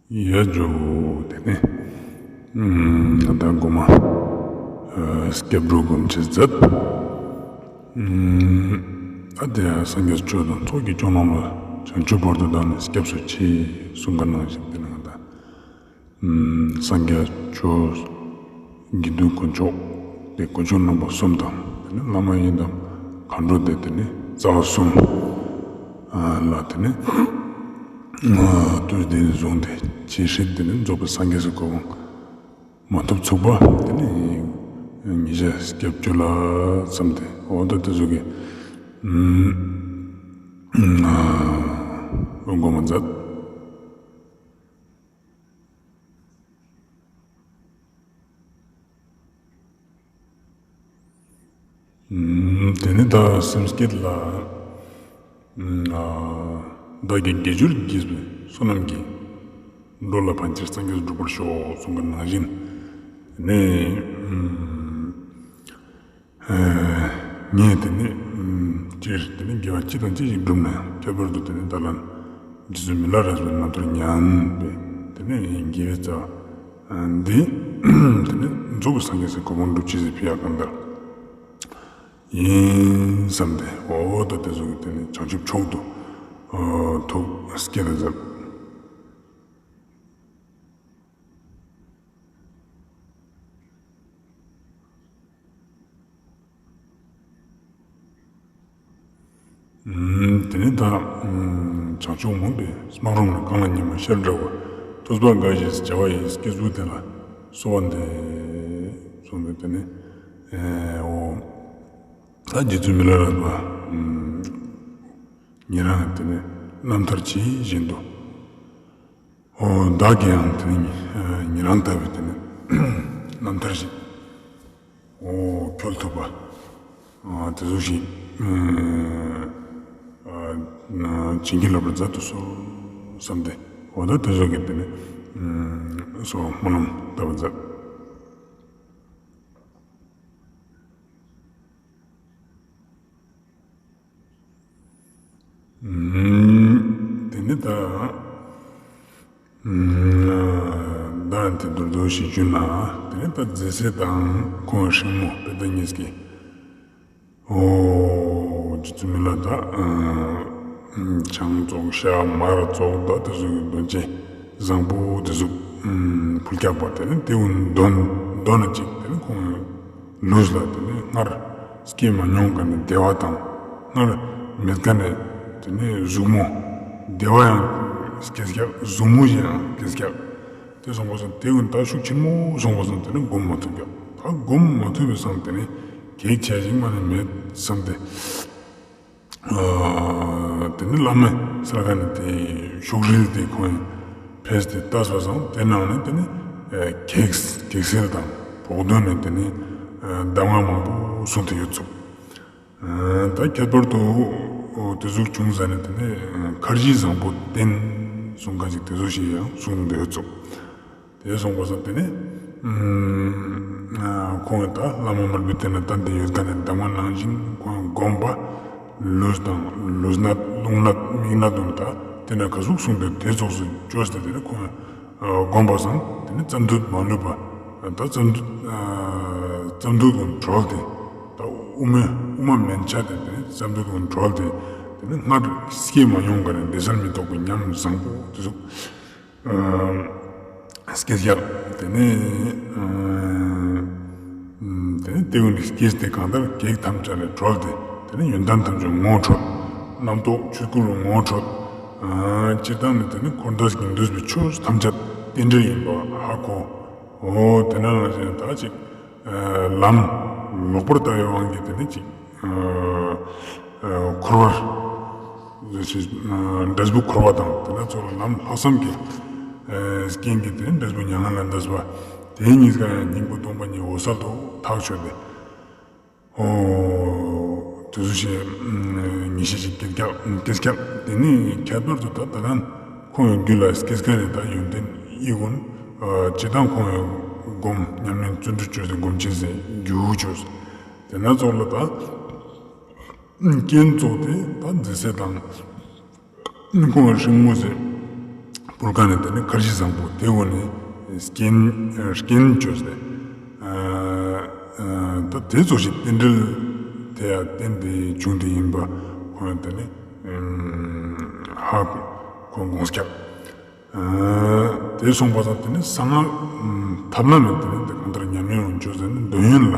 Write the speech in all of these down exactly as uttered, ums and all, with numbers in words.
ཡ་ཇོ་བོ་དེ་ནས་ད་གོ་མ་སྐྱབས་འགྲོ་སྒོམ་ཆེན་མཛད། ཨ་དེ་སངས་རྒྱས་ཆོས་དང་ཚོགས་ཀྱི་སྐྱོང་རྣམས་ལ། བྱང་ཆུབ་བར་དུ་བདག་ནི་སྐྱབས་སུ་མཆི། གསུངས་པ་ནང་བཞིན་དེ་ནས་ད་སངས་རྒྱས་ཆོས་དགེ་འདུན་དཀོན་མཆོག་དེ་དཀོན་མཆོག་རྣམ་པ་གསུམ་དང་དེ་ནས་བླ་མ་ཡི་དམ་མཁའ་འགྲོ་དེ་དེ་ནས་རྩ་བ་གསུམ་ལ་དེ་ནས་བསྟོད་དེ་བཟུང་སྟེ་ཇི་སྲིད་དེ་ནས་རྫོགས་པའི་སངས་རྒྱས་སི་གོ་འཕང་མ་ཐོབ་ཚུགས་པ་དེ་ནས་ཉེ་ཞའི་སྐྱབས་བཅོལ་ལ་བསམ་སྟེ་འོ་ད་དེ་ཟུག་གི་སྒོམ་མཛད། དེ་ནས་ད་སེམས་བསྐྱེད་ལ། བདག་གིས་དགེ་སྦྱོར་བགྱིས་པའི་བསོད་ནམས་ཀྱིས། འགྲོ་ལ་ཕན་ཕྱིར་སངས་རྒྱས་འགྲུབ་པར་ཤོག་གསུངས་པ་ནང་བཞིན། དེ་ནས་ངས་དེ་ནས་སྤྱིར་དེ་ནས་དགེ་བ་ཅི་དང་ཅི་ཞིག་བསྒྲུབས་ན་ཡང་ཁྱད་པར་དུ་དེ་ནས་ད་ལན་རྗེ་བཙུན་མི་ལ་རས་པའི་རྣམ་ཐར་ཉན་པས་དེ་ནས་དགེ་བའི་རྩ་བ་འདི་དེ་ནས་རྫོགས་པའི་སངས་རྒྱས་སི་གོ་འཕང་སྒྲུབ་ཅེས་སི་ཕི་ཡ་གང་ལྟར་ཡིན་བསམ་སྟེ་འོ་ད་དེ་ཟུག་དེ་ནས་བྱང་ཆུབ་མཆོག་ཏུ་ཐུགས་བསྐྱེད་དེ་མཛད། དེ་ནས་ད་བྱང་ཆུབ་མུན་པའི་སྨག་རུམ་ལས་གང་ལ་ཉེ་མོ་ཤར་འདྲ་བ། ཐོས་པ་དགའ་ཞིང་བྱ་བ་ཡི་སྐྱེ་གཟུགས་དེ་ལ་གསོལ་བ་འདེབས་གསུངས་པས་དེ་ནས་འོ་ད་རྗེ་བཙུན་མི་ལ་རས་པ་ཉེ་རང་དེ་ནས་རྣམ་ཐར་ཇི་བཞིན་དུ། འོ་བདག་གིས་ཡང་དེ་ནས་ཉེ་རང་ལྟ་བུའི་དེ་ནས་རྣམ་ཐར་ཞིག་འོ་འཁྱོལ་ཐུབ་པ་དེ་ཟུག་ཞིག་བྱིན་གྱིས་བརླབ་པར་མཛད་དུ་གསོལ་བསམ་སྟེ་འོ་ད་དེ་ཟུག་གི་དེ་ནས་སྨོན་ལམ་བཏབ་པ་མཛད། དེ་ནས་ད་ད་དེ་མདོར་བསྡུས་ཤིག་ཞུས་ན་དེ་ནས་ད་རྫི་སྲས་དང་ཁོང་སྲིང་མོ་དཔེ་ད་གཉིས་ཀྱིས་འོ་རྗེ་བཙུན་མི་ལ་ད་ཆང་བཙོག་ཤ་མར་བཙོག་ད་དེ་ཟུག་གི་དོན་ཅན་བཟང་པོ་དེ་ཟུག་ཕུལ་རྒྱག་པ་དེ་ནས་དེ་འུན་དོན་དོན་ཅིག་དེ་ནས་ཁོང་ལུས་ལ་དེ་ནས་སྔར་སྐྱེས་མ་མྱོང་མཁན་ནི་བདེ་བ་དང་སྔར་མེད་མཁན་ནི་དེ་ནས་ཟུག་མོ་བདེ་བ་ཡང་སྐྱེས་རྒྱག་ཟུག་མོ་ཞིག་ཡང་སྐྱེས་རྒྱག་དེ་སོང་པ་སང་དེ་འུན་ད་ཤུགས་ཆེན་མོ་སོང་པ་སང་དེ་ནས་སྒོམ་མ་ཐུབ་ཀྱག་ད་སྒོམ་མ་ཐུབ་པའི་སང་དེ་ནས་གེགས་ཆེ་ཞིག་མ་ནས་མེད་བསམ་སྟེ། དེ་ནས་བླ་མའི་ས་ག་ནས་དེ་ཤུགས་རིལ་དེ་ཁོང་ཕེས་ཏེ་བཏབ་པ་སང་དེ་ནང་ནས་དེ་ནས་གེགས་གེགས་སེལ་དང་བོགས་འདོན་ནས་དེ་ནས་གདམས་ངག་མང་པོ་གསུངས་ཏེ་ཡོད་ཚུགས། ད་ཁྱད་པར་དུ་དེ་ཟུག་བྱུང་ཟ་ནས་དེ་ནས་ཁར་ཇི་བཟང་པོ་བསྟེན་གསུངས་མཁན་ཞིག་དེ་ཟུག་ཞིག་ཡང་གསུངས་ཏེ་ཡོད་ཚུགས། དེ་སོང་པ་སང་དེ་ནས་ཁོང་གིས་ད་བླ་མ་དམར་པོའི་སྟེང་ན་བསྟེན་ཏེ་ཡོད་མཁན་ནི་གདམས་ངག་ནང་བཞིན་ཁོང་གིས་སྒོམ་པ་ལུས་དང་ལུས་ནད་རླུང་ནད་མིག་ནད་དུ་ད་དེ་ན་ག་ཟུག་གསུངས་ཏེ་དེ་ཙོགས་སུ་བཅོས་ཏེ་དེ་ནས་ཁོང་སྒོམ་པ་སང་དེ་ནས་རྩ་མདུད་མ་ལུས་པ་ད་རྩ་མདུད་རྩ་མདུད་ཀུན་གྲོལ་ཏེ་ད་དབུ་མའི་དབུ་མ་མན་ཆད་དེ་དེ་ནས་རྩ་མདུད་ཀུན་གྲོལ་ཏེ་དེ་ནས་སྔར་སྐྱེས་མ་མྱོང་མཁན་ནི་བདེ་གསལ་མི་རྟོག་པའི་ཉམས་བཟང་པོ་དེ་ཟུག་སྐྱེས་རྒྱག་དེ་ནས་དེ་ནས་དེ་འུན་སྐྱེས་ཏེ་གང་ལྟར་གེགས་ཐམས་ཅད་ལས་གྲོལ་ཏེ་དེ་ནས་ཡོན་ཏན་ཐམས་ཅད་ངོ་འཕྲོད། རྣམ་རྟོག་ཆོས་སྐུ་ལ་ངོ་འཕྲོད། སྤྱིར་བཏང་ནས་དེ་ནས་འཁོར་འདས་ཀྱི་འདུས་པའི་ཆོས་ཐམས་ཅད་རྟེན་འབྲེལ་ཡིན་པ་ཧ་གོ། འོ་དེ་ན་ནང་བཞིན་ད་ཅིག་ལམ་ལོག་པར་ལྟ་བའི་དབང་གིས་དེ་ནས་ཅིག་འཁོར་བར་འབྲས་བུ་འཁོར་བ་དང་དེ་ན་ཚོགས་ལ་ལམ་ལྷག་བསམ་གྱི་རྐྱེན་གྱིས་དེ་འབྲས་བུ་མྱ་ངན་ལས་འདས་པ་དེ་གཉིས་ཀ་ཡང་སྙིང་པོ་སྟོང་པ་ཉིད་འོད་གསལ་དུ་ཐག་ཆོད་དེ། འོ་དེ་ཟུག་ཞིག་ཉེ་ཞ་ཞིག་སྐྱེས་རྒྱག་སྐྱེས་རྒྱག་དེ་ནས་ཁྱད་པར་དུ་ད་ད་ལན་ཁོང་གི་རྒྱུད་ལ་སྐྱེས་རྒྱག་རེ་ད་ཡོན་ཏན་ཡིད་ཀུན་སྤྱིར་བཏང་ཁོང་གི་སྒོམ་ཉམས་ལེན་བརྩོན་འགྲུས་བཅོས་ཏེ་སྒོམ་ཆེན་ཟེར་རྒྱུ་བཅོས་དེ་ན་ཚོགས་ལ་ད་རྐྱེན་ཚོགས་ཏེ་ད་རྫི་སྲས་དང་ཁོང་གི་སྲིང་མོ་ཟེར་ ཕུལ་ཁན་ནི་དེ་ནི་ཁར་ཇི་བཟང་པོ་དེ་གུན་ནི་རྐྱེན་རྐྱེན་བཅོས་ཏེ། ཨ་ད་དེ་ཙོགས་ཤིག་རྟེན་འབྲེལ་དེ་ཡང་རྟེན་དེ་བྱུང་སྟེ་ཡིན་པ་ཁོ་ཡང་དེ་ནི་ཧ་གོ་དགོངས་ཀྱག། དེ་སོང་པ་སང་དེ་ནི་གསང་སྔགས་ཐབས་ལམ་མེད་དེ་ནི་དེ་གང་ལྟར་ཉམས་མྱོང་བཅོས་ཟེར་ནི་འདོད་ཡོན་ལ་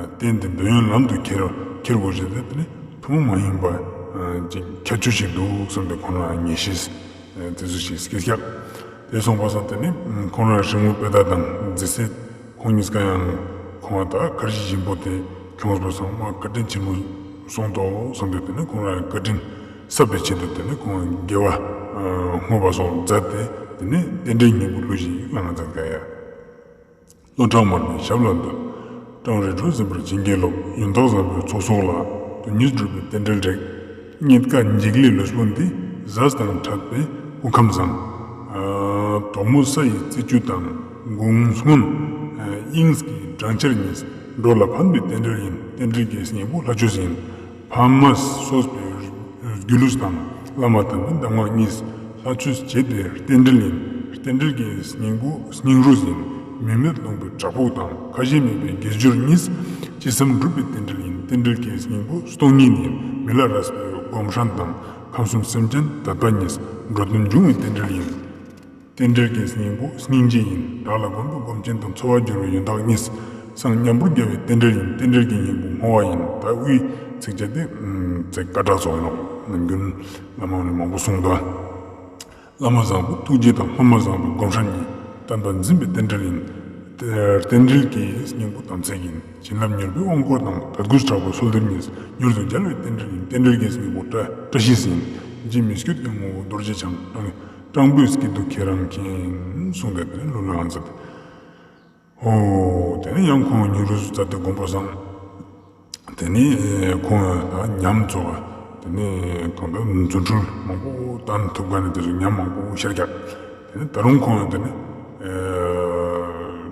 བརྟེན་ཏེ་འདོད་ཡོན་ལམ་དུ་ཁྱེར་ཁྱེར་དགོས་ཞེས་དེ་ནི་ཐུན་མོང་མ་ཡིན་པ་ཅིག་ཁྱད་ཆོས་ཤིག་འདུག་བསམ་སྟེ་ཁོ་རང་ངེས་ཤེས་དེ་ཚོ་ཞིག་སྐྱེས་ཀྱག། དེ་སོང་པ་སང་དེ་ནི་ཁོང་རང་རིང་མོ་པེ་ཏ་དང་རྫི་སེ་ཁོང་གཉིས་ཀ་ཡང་ཁོང་ད་ཁར་ཇི་ཞིམ་པོ་དེ་ཁྱོངས་པ་སང་མ་བཀའ་དྲིན་ཆེན་མོ་སོང་ཏོ་བསམ་སྟེ་དེ་ནི་ཁོང་རང་བཀའ་དྲིན་གསབ་པའི་ཆེད་དུ་དེ་ནི་ཁོང་དགེ་བ་བསྔོ་བ་སོགས་མཛད་དེ་དེ་ནི་རྟེན་འབྲེལ་སྙིང་པོ་བླུགས་ཤིག་བླ་ན་མཛད་ཀྱག་ཡ། ལྷོ་བྲག་དམར་པོའི་ཞབས་ལ་འདུད། སྤྲང་རི་ཁྲོད་འཛིན་པར་བྱིན་གྱིས་རློབས། ཡོན་བདག་བཟང་པོའི་ཚོགས་གསོག་ལ། དོན་གཉིས་སྒྲུབ་པའི་རྟེན་འབྲེལ་རེག། རྙེད་དཀའ་འཇིགས་ལས་ལུས་པོ་འདི། ཟས་དང་འཕྲད་པའི་སྐུ་ཁམས་བཟང་། དོག་མོ་ས་ཡི་རྩི་བཅུད་དང་། དགུང་སྔོན་དབྱིངས་ཀྱི་སྦྲང་ཆར་གཉིས། འགྲོ་ལ་ཕན་པའི་རྟེན་འབྲེལ་ཡིན། རྟེན་འབྲེལ་གྱི་སྙིང་པོ་ལྷ་ཆོས་ཡིན། ཕ་མས་གསོས་པའི་སྒྱུ་ལུས་དང་། བླ་མ་དམ་པའི་གདམས་ངག་གཉིས། ལྷ་ཆོས་བྱེད་པའི་རྟེན་འབྲེལ་ཡིན། རྟེན་འབྲེལ་གྱི་སྙིང་པོ་སྙིང་རུས་ཡིན། མི་མེད་ལུང་པའི་བྲག་ཕུག་དང་། ཁ་ཞེ་མེད་པའི་དགེ་སྦྱོར་གཉིས། ཅི་བསམ་འགྲུབ་པའི་རྟེན་འབྲེལ་ཡིན། རྟེན་འབྲེལ་གྱི་སྙིང་པོ་སྟོང་ཉིད་ཡིན། མི་ལ་རས་པའི་སྒོམ་སྲན་དང་། ཁམས་གསུམ་སེམས་ཅན་དད་པ་གཉིས། འགྲོ་དོན་འབྱུང་བའི་རྟེན་འབྲེལ་ཡིན། རྟེན་འབྲེལ་གྱི་སྙིང་པོ་སྙིང་རྗེ་ཡིན། བདག་ལ་མགོན་པོ་སྒོམ་ཆེན་དང་། འཚོ་བ་སྒྱུར་བའི་ཡོན་བདག་གཉིས། སང་མཉམ་པོར་རྒྱལ་བའི་རྟེན་འབྲེལ་ཡིན། རྟེན་འབྲེལ་གྱི་སྙིང་པོ་བསྔོ་བ་ཡིན། ད་དབུའི་ཚིགས་བཅད་དེ་ཚིག་སྐད་གྲགས་ཚོགས་ཡིན་ནོག། ནམ་རྒྱུན་བླ་མ་ནི་མང་པོ་གསུངས་འདུག། བླ་མ་བཟང་པོ་ཐུགས་རྗེ་དང་། སློབ་མ་བཟང་པོའི་སྒོམ་སྲན་གཉིས། བསྟན་པ་འཛིན་པའི་རྟེན་འབྲེལ་ཡིན། རྟེན་འབྲེལ་གྱི་སྙིང་པོ་དམ་ཚིག་ཡིན། བྱིན་རླབས་མྱུར་བའི་དབང་བསྐུར་དང་། དད་གུས་དྲག་པོའི་གསོལ་འདེབས་གཉིས། མྱུར་དུ་རྒྱལ་བའི་རྟེན་འབྲེལ་ཡིན། རྟེན་འབྲེལ་གྱི་སྙིང་པོ་བཀྲ་བཀྲ་ཤིས་ཡིན། རྗེ་མི་བསྐྱོད་ཀྱི་ངོ་བོ་རྡོ་རྗེ་འཆང་། སྤྲང་པོའི་སྐད་དུ་ཁྱེད་རང་མཁྱེན། གསུངས་ཏེ་དེ་ནི་ལུས་ལ་ཨང་མཛད། འོ་དེ་ནི་ཡང་ཁོང་ཉིན་རུས་མཛད་དེ་སྒོམ་པ་སང་། དེ་ནི་ཁོང་ལ་ཉམས་ཚོགས་དེ་ནི་གང་ལྟར་རྫུ་འཕྲུལ་མང་པོ་བསྟན་ཐུབ་མཁན་ནི་དེ་ཚོ་ཉམས་མང་པོ་ཤར་ཀྱག། དེ་ནི་ད་རུང་ཁོང་དེ་ནི་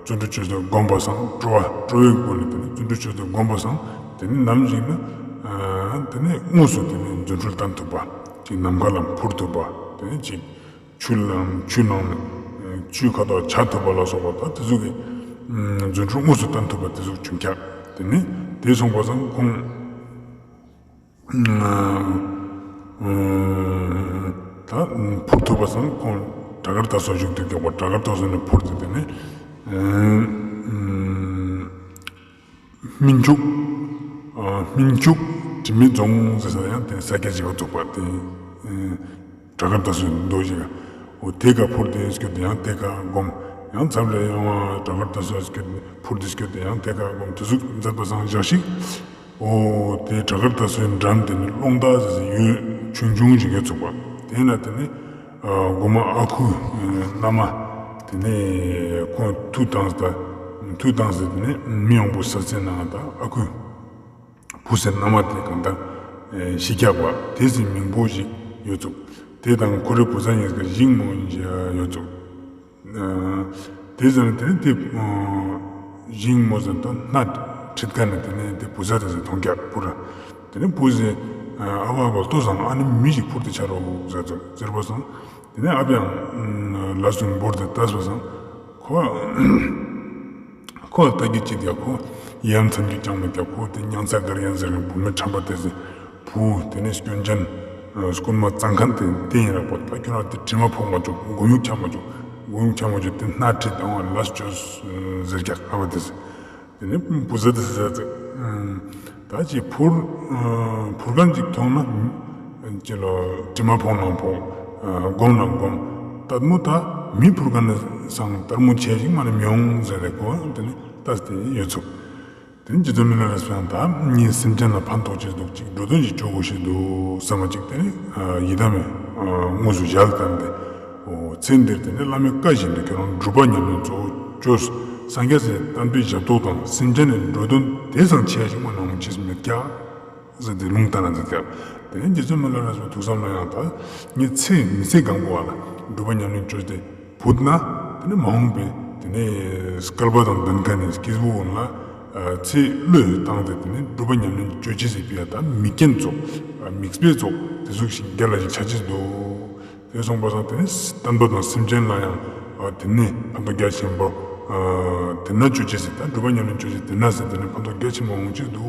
རྫུ་འཕྲུལ་ཅོས་ཏེ་སྒོམ་པ་སང་སྤྲོ་བ་སྤྲོ་བའི་སྒོ་ནས་དེ་ནི་རྫུ་འཕྲུལ་ཅོས་ཏེ་སྒོམ་པ་སང་དེ་ནི་ནམ་ཞིག་ན་དེ་ནི་དངོས་སུ་དེ་ནི་རྫུ་འཕྲུལ་བསྟན་ཐུབ་པ་ཅིག་ནམ་མཁའ་ལ་འཕུར་ཐུབ་པ་དེ་ནི་ཅིག་ཆུ་ལ་ཆུ་ནང་ནས་ཆུའི་ཁ་ཐོག་བྱ་ཐུབ་པ་ལ་སོགས་པ་ད་དེ་ཚོ་གི་རྫུ་འཕྲུལ་དངོས་སུ་བསྟན་ཐུབ་པ་དེ་ཚོ་བྱུང་ཀྱག། དེ་ནི་དེ་སོང་པ་སང་ཁོང་ད་འཕུར་ཐུབ་པ་སང་ཁོང་བྲག་དཀར་རྟ་ཟོ་བཞུགས་དུས་ཀྱག་པ། བྲག་དཀར་རྟ་ཟོ་ནས་འཕུར་ཏེ་དེ་ནི་སྨིན་ཕྱུག་སྨིན་ཕྱུག་དྲི་མེད་རྫོང་ཟེར་ས་ཡང་དེ་ས་སྐྱ་ཅིག་ག་ཚུགས་པ་དེ། བྲག་དཀར་རྟ་ཟོའི་མདོ་ཞིག་འོ་དེ་ཀ་འཕུར་ཏེ་སྐྱོད་དེ་ཡང་དེ་ཀ་སྒོམ། ཡང་ཚབ་ལ་ཡང་བྲག་དཀར་རྟ་ཟོ་སྐྱོད་འཕུར་ཏེ་སྐྱོད་དེ་ཡང་དེ་ཀ་སྒོམ། དེ་ཟུག་མཛད་པ་སང་ཞག་ཞིག་འོ་དེ་བྲག་དཀར་རྟ་ཟོའི་འགྲམ་དེ་ནི་ཀློང་རྟ་ཟེར་ཡུལ་ཆུང་ཆུང་ཞིག་ག་ཚུགས་པ། དེ་ན་དེ་ནི་སྒོ་མོ་ཨ་ཁུ་མནའ་མ་དེ་ནི་ཁོང་མཐུ་བཏང་ས་མཐུ་བཏང་ས་དེ་ནི་མི་ཡོང་པོ་ས་ཚེ་ནང་ད་ཨ་ཁུ་བུ་ཟེར་མནའ་མ་དེ་གང་ལྟར་ཤི་ཀྱག་པ། དེ་ཟེར་མིང་པོ་ཞིག་ཡོད་ཚུགས། དེ་དང་ཁོ་རའི་བུ་ཚ་གཉིས་ཀ་ཞིང་རྨོ་ཡོད་ཚུགས། དེ་ཟེར་ན་དེ་ནི་དེ་ཞིང་རྨོ་ཟེར་ད་སྣ་ཁྲིད་ཀ་ནས་དེ་ནི་དེ་བུ་ཚ་དེ་ཟེར་མཐོང་ཀྱག་བུ་ར། དེ་ནི་བུ་ཟེར་ཨ་བ་བ་ལྟོས་སང་ཨ་ནི་མི་ཞིག་འཕུར་ཏེ་ཆ་རོགས་ཟེར་ཚུགས་ཟེར་པ་སང་། དེ་ནས་ཨ་ཕ་ཡང་ལ་སུ་འབོར་དེ་ལྟས་པ་སང་། ཁོ་ཁོ་ལ་ལྟ་གི་ཅི་དེ་ཁོ་ཡ་མཚན་གྱི་ཅང་མི་རྒྱག། ཁོ་དེ་མྱང་ཚ་གར་ཡན་ཟེར་བའི་བུ་མོ་ཁྲམ་པ་དེ་ཟེར་བུ་དེ་ནས་སྐྱོན་ཅན་རྐུན་མ་གཙང་མཁན་དེ་དེ་ཡིན་རག་པ། ད་ཁྱོད་རང་དེ་དྲི་མ་ཕོག་མ་བཅུག། མགོ་ཡུག་ཆག་མ་བཅུག། མགོ་ཡུག་ཆག་མ་བཅུག། དེ་སྣ་ཁྲིད་དང་བ་ལ་སུ་ཅོས་ཟེར་རྒྱག་ཨ་བ་དེ་ཟེར། དེ་ནས་བུ་ཚ་དེ་ཟེར་ཚེ། ད་ཅི་འཕུར་འཕུར་མཁན་ཅིག་མཐོང་ན་ཅི་ལོ་དྲི་མ་ཕོག་ན་ཕོག། སྒོམ་ན་སྒོམ། ད་མོ་ད་མི་འཕུར་མཁན་ནི་སང་ལྟད་མོ་ཆེ་ཞིག་མ་ནི་མི་ཡོང་ཟེར་ཏེ་ཁོ་དེ་ནི་ལྟས་ཏེ་ཡོད་ཚུགས། དེ་ནི་རྗེ་བཙུན་མི་ལ་རས་པའང་ད་ངས་སེམས་ཅན་ལ་ཕན་ཐོགས་ཅེས་འདུག་ཅིག་འགྲོ་དོན་ཞིག་ཅོ་དགོས་ཤེས་འདུག་བསམ་པ་ཅིག་དེ་ནི་ཡི་དམ་མི་དངོས་སུ་ཞལ་བསྟན་ཏེ། འོ་ཚེ་འདིར་དེ་ནི་བླ་མའི་བཀའ་བཞིན་དུ་ཁྱོད་རང་སྒྲུབ་པ་ཉམས་ལེན་གཙོ་བོ་ཅོས། སངས་རྒྱས་སི་བསྟན་པའི་ཞབས་ཏོག་དང་སེམས་ཅན་ནི་འགྲོ་དོན་དེ་སང་ཆེ་ཞིག་མ་གནང་ཅེས་མེད་ཀྱག་ཟེར་ཏེ་ལུང་བསྟན་ན་མཛད་ཀྱག། དེ་ནས་རྗེ་བཙུན་མི་ལ་རས་པའི་ཐུགས་བསམ་ལ་ཡང་ད་ངས་ཚེ་མི་ཚེ་གང་པོ་བ་ལ་སྒྲུབ་པ་ཉམས་ལེན་ཅོས་ཏེ་བུད་ན་དེ་ནི་མ་འོངས་པའི་དེ་ནི་བསྐལ་པ་དང་ལྡན་མཁན་ནི་སྐྱེས་བུ་གུན་ལ་ཚེ་བློས་བཏང་སྟེ་དེ་ནི་སྒྲུབ་པ་ཉམས་ལེན་ཅོ་ཅེས་སི་ཕི་ཡ་ད་མིག་རྐྱེན་ཙོགས་མིག་དཔེ་ཙོགས་དེ་ཟུག་ཞིག་རྒྱལ་ལ་ཞིག་ཆ་ཅེས་འདུག། དེ་སོང་པ་སང་དེ་ནི་བསྟན་པ་དང་སེམས་ཅན་ལ་ཡང་ཨ་དེ་ནི་ཕན་ཐོགས་རྒྱ་ཆེན་པོ། ཨ་དེ་ན་ཅོ་ཅེས་ཟེར་ད་སྒྲུབ་པ་ཉམས་ལེན་ཅོ་ཅེས་དེ་ན་ཟེར་དེ་ནི་ཕན་ཐོགས་རྒྱ་ཆེན་པོ་འོང་ཅེས་འདུག་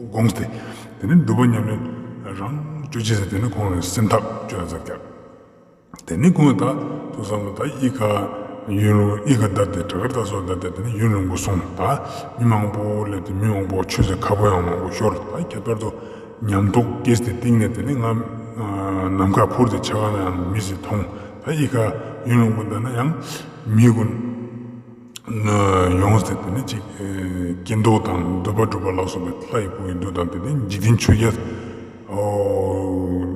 དགོངས་ཏེ། དེ་ནི་སྒྲུབ་པ་ཉམས་ལེན་རང་ཅོ་ཅེས་ཟེར་དེ་ནི་ཁོང་ལ་སེམས་ཐག་ཅོ་ཡ་མཛད་ཀྱག་དེ་ནི་ཁོང་ད་ཐུགས་བསམ་ལ་ད་ཨི་ཁ་ཡུན་རིང་ཨི་ཁ་བསྡད་དེ་བྲག་དཀར་རྩ་སོགས་བསྡད་དེ་དེ་ནི་ཡུན་རིང་པོ་སོང་ད་མི་མང་པོ་སླེབས་ཏེ་མི་མང་པོ་ཆོས་ཟེར་ཁ་པོ་ཡང་མང་པོ་ཤོར་ད་ཁྱད་པར་དུ་ཉམས་རྟོགས་སྐྱེས་ཏེ་སྟིང་ནས་དེ་ནི་ང་ནམ་མཁའ་འཕུར་ཏེ་ཆ་ག་ན་ཡང་མི་ཟེར་མཐོང་ད་ཨི་ཁ་ཡུན་རིང་པོ་བསྡད་ན་ཡང་མི་ཀུན་ཡོངས་ཏེ་དེ་ནི་ཅིག་སྐྱེ་མདོག་དང་འདོད་པ་སྒྲུབ་པ་ལ་སོགས་པའི་ལྷ་ཡི་སྐུ་ཡི་མདོག་དང་དེ་ནི་འཇིག་རྟེན་ཆོས་བརྒྱད་ཨོ་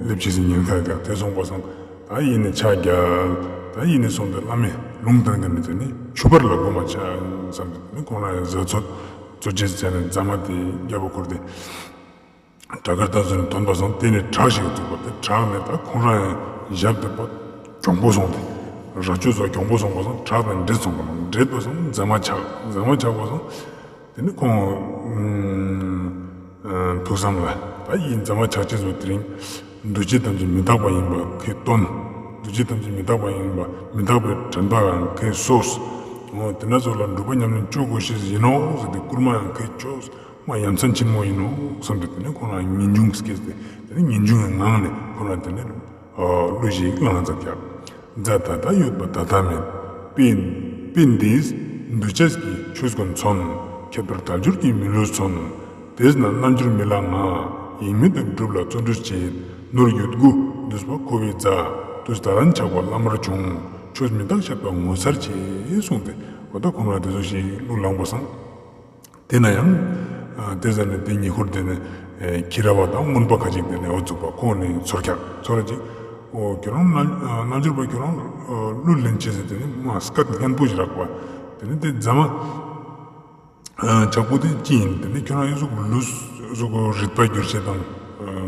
སླེབས་ཅེས་སི་ཉེན་ཁ་ཡོད་ཀྱག་དེ་སོང་པ་སང་ད་ཡིན་ནི་ཕྱག་རྒྱ་ད་ཡིན་ནི་སོང་སྟེ་བླ་མའི་ལུང་བསྟན་གྱི་ནི་དེ་ནི་ཆོས་པར་ལ་མགོ་མ་ཆག་བསམ་སྟེ་དེ་ནི་ཁོང་རང་ཡང་གཟའ་ཚོད་གཙོ་ཆེ་ཟེར་ནས་རྫ་མ་དེ་རྒྱབ་པ་ཁུར་ཏེ། བྲག་དཀར་རྩ་སོགས་ནས་ཐོན་པ་སང་དེ་ནས་བྲག་ཞིག་བཙུགས་པ་དེ་བྲག་ནས་ད་ཁོང་རང་ཡང་ཞབས་དེ་པ་གྱོང་པོ་སོང་སྟེ་རྭ་ཅོ་ཚོ་གྱོང་པོ་སོང་པ་སང་བྲག་དང་འདྲེས་སོང་པ་ན་འདྲེས་པ་སང་རྫ་མ་ཆག་རྫ་མ་ཆག་པ་སང་དེ་ནི་ཁོང་ཐུགས་བསམ་ལ་ད་ཡིན་རྫ་མ་ཆག་ཅེས་སོ་དེ་རིང་འདུ་བྱེད་ཐམས་ཅད་མི་རྟག་པ་ཡིན་པ་ཁས་བཏོན། འདུ་བྱེད་ཐམས་ཅད་མི་རྟག་པ་ཡིན་པ་མི་རྟག་པའི་དྲན་པའང་ཁས་གསོས། འོ་དེ་ན་ཚོ་ལ་སྒྲུབ་པ་ཉམས་ལེན་ཅོ་དགོས་ཤེས་ཡིན་ནོག་ཟེར་ཏེ་བསྐུལ་མ་ཡང་ཁས་ཅོས། མ་ཡ་མཚན་ཆེན་མོ་ཡིན་ནོག་བསམ་སྟེ་དེ་ནས་ཁོང་རང་ངེས་འབྱུང་སྐྱེས་ཏེ་དེ་ནས་ངེས་འབྱུང་གི་ངང་ནས་ཁོང་རང་དེ་ནས་གླུ་ཞིག་བླངས་མཛད་ཀྱག་མཛད་ད་ལྟ་ཡོད་པ་ད་ལྟ་མེད། དཔེ་དཔེ་འདིས་འདུས་བྱས་ཀྱི་ཆོས་ཀུན་མཚོན། ཁྱད་པར་དལ་འབྱོར་གྱི་མི་ལུས་མཚོན། དེས་ན་རྣལ་འབྱོར་མི་ལ་ང་། ཡེངས་མེད་དུ་སྒྲུབ་ལ་བརྩོན་འགྲུས་བྱེད། ནོར་ཡོད་དགུ་འདུས་པ་འཁོར་བའི་མཛའ། དུས་ད་ལན་ཆགས་པ་བླ་མར་བྱུང་། ཆོས་མི་རྟག་ཤེས་པ་ངོ་མཚར་ཆེ། གསུངས་ཏེ་འོ་ད་ཁོང་རང་དེ་ཚོ་ཞིག་གླུ་བླངས་པ་སང་། དེ་ན་ཡང་དེ་ཟ་ནས་དེ་ཉེ་འཁོར་དེ་ནས་ཁྱི་ར་བ་དང་རྔོན་པ་ཁ་ཅིག་དེ་ནས་འོ་ཚུགས་པ་ཁོང་ནས་ཚོར་ཀྱག་ཚོར་ཅིག་འོ་ཁྱོད་རང་རྣལ་འབྱོར་པ་ཁྱོད་རང་གླུ་ལེན་ཅེས་ཟེར་དེ་ནས་མ་སྐད་སྙན་པོ་ཞིག་རག་པ་དེ་ནས་དེ་རྫ་མ། ཆག་པོ་དེ་ཅི་ཡིན་དེ་ནི་ཁྱོད་རང་ཨི་ཟུག་ལུས་ཟུག་རིད་པ་འགྱུར་ཤེས་དང་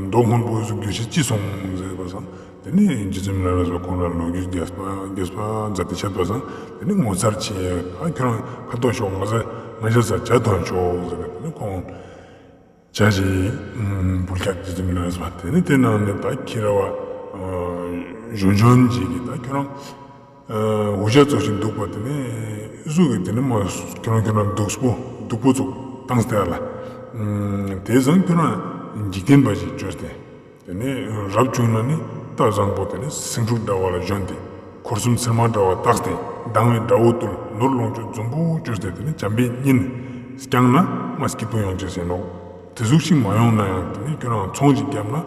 མདོག་སྔོན་པོ་ཨི་ཟུག་འགྱུར་ཤེས་ཅི་སོང་ཟེར་བ་སང་དེ་ནི་རྗེ་བཙུན་མི་ལ་རས་པ་ཁོང་རང་ལོ་རྒྱུས་རྒྱས་པ་རྒྱས་པ་མཛད་དེ་བཤད་པ་སང་དེ་ནི་ངོ་མཚར་ཆེ། ཨ་ཁྱོད་རང་ཁ་ཐོག་ཤོག་ང་ས་ང་ཤ་ས་ཇ་ཐོན་ཤོག་ཟེར་ནས་དེ་ནི་ཁོང་ཇ་ཞིག་འབུལ་ཀྱག་རྗེ་བཙུན་མི་ལ་རས་པ་དེ་ནི་དེ་ནང་ནས་ད་ཁྱི་ར་བ་གཞོན་གཞོན་ཅིག་གིས་ད་ཁྱོད་རང་འུ་ཅག་ཚོ་ཞིག་འདུག་པ་དེ་ནས་ཨི་ཟུག་གི་དེ་ནས་མ་ཁྱོད་རང་ཁྱོད་རང་སྡུག་པོ་སྡུག་པོ་ཚུགས་བཏང་སྟེ་ཨ་ལ། དེ་སང་ཁྱོད་རང་འཇིག་རྟེན་པ་ཞིག་བཅོས་ཏེ་དེ་ནས་རབ་བྱུང་ན་ནི་རྟ་བཟང་པོ་དེ་ནས་སེང་ཕྲུག་འདྲ་བ་ལ་བཞོན་ཏེ་འཁོར་གསུམ་ཚེར་མ་འདྲ་བ་བཏགས་ཏེ་སྡང་བའི་དགྲ་བོ་བཏུལ་ནོར་ལོངས་སྤྱོད་འཛོམས་པོ་བཅོས་ཏེ་དེ་ནས་བྱམས་པའི་གཉེན་བསྐྱངས་ན་མ་སྐྱིད་པོ་ཡོང་ཅེས་ཟེར་ནོག་དེ་ཟུག་ཞིག་མ་ཡོང་ན་ཡང་དེ་ནི་ཁྱོད་རང་ཚོང་ཞིག་བརྒྱབ་ན་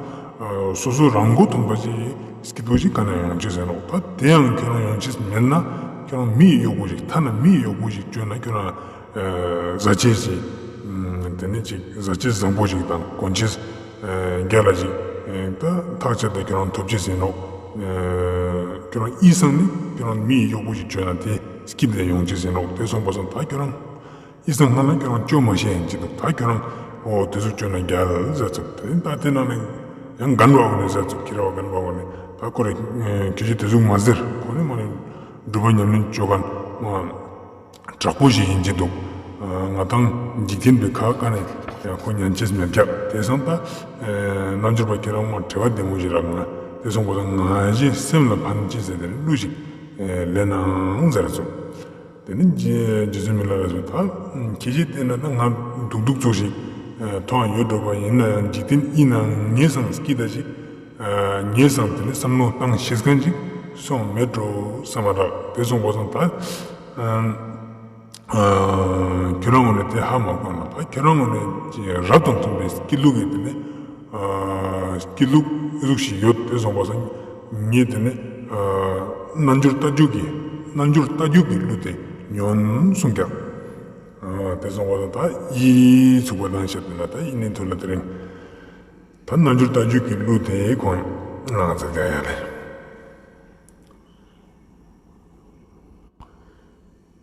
སོ་སོ་རང་མགོ་ཐོན་པ་ཞིག་སྐྱིད་པོ་ཞིག་ག་ན་ཡོང་ཅེས་ཟེར་ནོག་ད་དེ་ཡང་ཁྱོད་རང་ཡོང་ཅེས་མེད་ན་ཁྱོད་རང་མི་ཡི་གཡོག་པོ་ཞིག་ཐ་ན་མི་ཡི་གཡོག་པོ་ཞིག་བཅོས་ན་ཁྱོད་རང་ཟ་ཆས་ཞིག་དེ་ནི་ཅིག་ཟ་ཆས་བཟང་པོ་ཞིག་དང་གོན་ཆས་རྒྱལ་ལ་ཞིག་ད་ཐག་ཆད་དེ་ཁྱོད་རང་ཐོབ་ཅེས་ཟེར་ནོག་ཁྱོད་རང་ཨི་སང་ནི་ཁྱོད་རང་མི་ཡི་གཡོག་པོ་ཞིག་བཅོས་ན་དེ་སྐྱིད་དེ་ཡོང་ཅེས་ཟེར་ནོག་དེ་སོང་པ་སང་ད་ཁྱོད་རང་ཨི་སང་སྔ་ན་ཁྱོད་རང་བཅོ་མ་ཤེས་ཡིན་ཅི་འདུག་ད་ཁྱོད་རང་འོ་དེ་ཟུག་བཅོས་ན་རྒྱལ་ཟེར་ཚུགས་དེ་ད་དེ་ནང་ནས་ཡང་རྒན་པ་འོ་ནས་ཟེར་ཚུགས་ཁྱི་ར་བ་རྒན་པ་འོ་ནས་ད་ཁོ་རེ་ཁྱི་ཞིག་དེ་ཟུག་མ་ཟེར་ཁོ་ནི་མ་ནི་སྒྲུབ་པ་ཉམས་ལེན་བཅོ་མཁན་མ་དྲག་པོ་ཞིག་ཡིན་ཅི་འདུག་ང་དང་འཇིག་རྟེན་པའི་ཁ་ཀ་ནས་ཡང་ཁོ་ཉན་ཅེས་མེད་ཀྱག་དེ་སང་ད་རྣལ་འབྱོར་པ་ཁྱེད་རང་མ་དྲི་བ་བདེ་མོ་ཞིག་རག་ང་དེ་སོང་པ་སང་ང་ཞེས་སེམས་ལ་ཕན་ཅེས་ཟེར་ཏེ་གླུ་ཞིག་ལེན་ནའང་ཟེར་ཚུགས། དེ་ནི་རྗེ་རྗེ་བཙུན་མི་ལ་རས་པས་ད་ཁྱེད་ཀྱིས་བལྟས་ན་ད་ང་སྡུག་སྡུག་ཚོ་ཞིག་མཐོང་ཡོད་འགྲོ་བ་ཡིན་ན་ཡང་འཇིག་རྟེན་ཡིན་ནའང་ངས་སང་སྐྱིད་ད་ཞིག་ངས་སང་དེ་ནི་བསམ་བློ་བཏང་ཤེས་མཁན་ཞིག་སོང་མེད་འགྲོ་བསམ་པ་རག་དེ་སོང་པ་སང་ད་ཁྱོད་རང་ངོས་ནས་དེ་ཧ་མ་གོ་ན་ད་ཁྱོད་རང་ངོས་ནས་རབ་དང་མཐུན་པའི་སྐྱིད་སྡུག་གི་དེ་ནི་སྐྱིད་སྡུག་ཨི་ཟུག་ཞིག་ཡོད་དེ་སོང་པ་སང་ངས་དེ་ནི་རྣལ་འབྱོར་རྟ་རྒྱུག་གི་རྣལ་འབྱོར་རྟ་རྒྱུག་གི་གླུ་དེ་ཉོན་གསུངས་ཀྱག་དེ་སོང་པ་སང་ད་ཡིད་ཚུགས་པ་དང་བཤད་པ་ན་ད་ཡིད་ནི་ཐུགས་ལ་དེ་རིང་ད་རྣལ་འབྱོར་རྟ་རྒྱུག་གི་གླུ་དེ་ཁོང་ང་ཚོ་རྒྱག་ཡ་ལེ།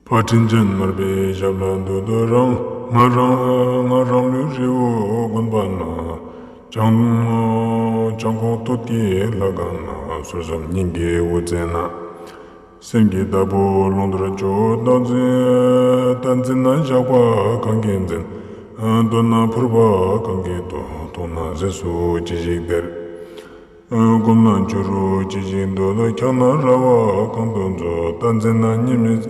ཕ་དྲིན་ཅན་མར་པའི་ཞབས་ལ་འདུད་དོ་རང་། ང་རང་ང་རང་ལུས་རིལ་བོ་གོན་པ་ན། བྱང་བྱང་ཁོག་སྟོད་ཀྱི་ལྷ་ཁང་ན། ཟུར་གསུམ་སྙིང་གི་དབུ་རྩེ་ན། སེམས་ཀྱི་བདག་པོ་ཀློང་རྡོལ་ཅོག་བདག་འཛིན་བདག་འཛིན་ན་བཞག་པ་གང་གིས་འཛིན། འདོད་ན་ཕུར་པ་གང་གིས་འདོད། མཐོང་ན་རྫས་སུ་ཅི་ཞིག་སྟེར། སྒོམ་ན་བཅུ་དྲུག་ཅི་ཞིག་འདོད། འཁྱག་ན་ར་བ་གང་དུ་འཛུལ། རྟ་འཛིན་ན་གཉིས་མེད།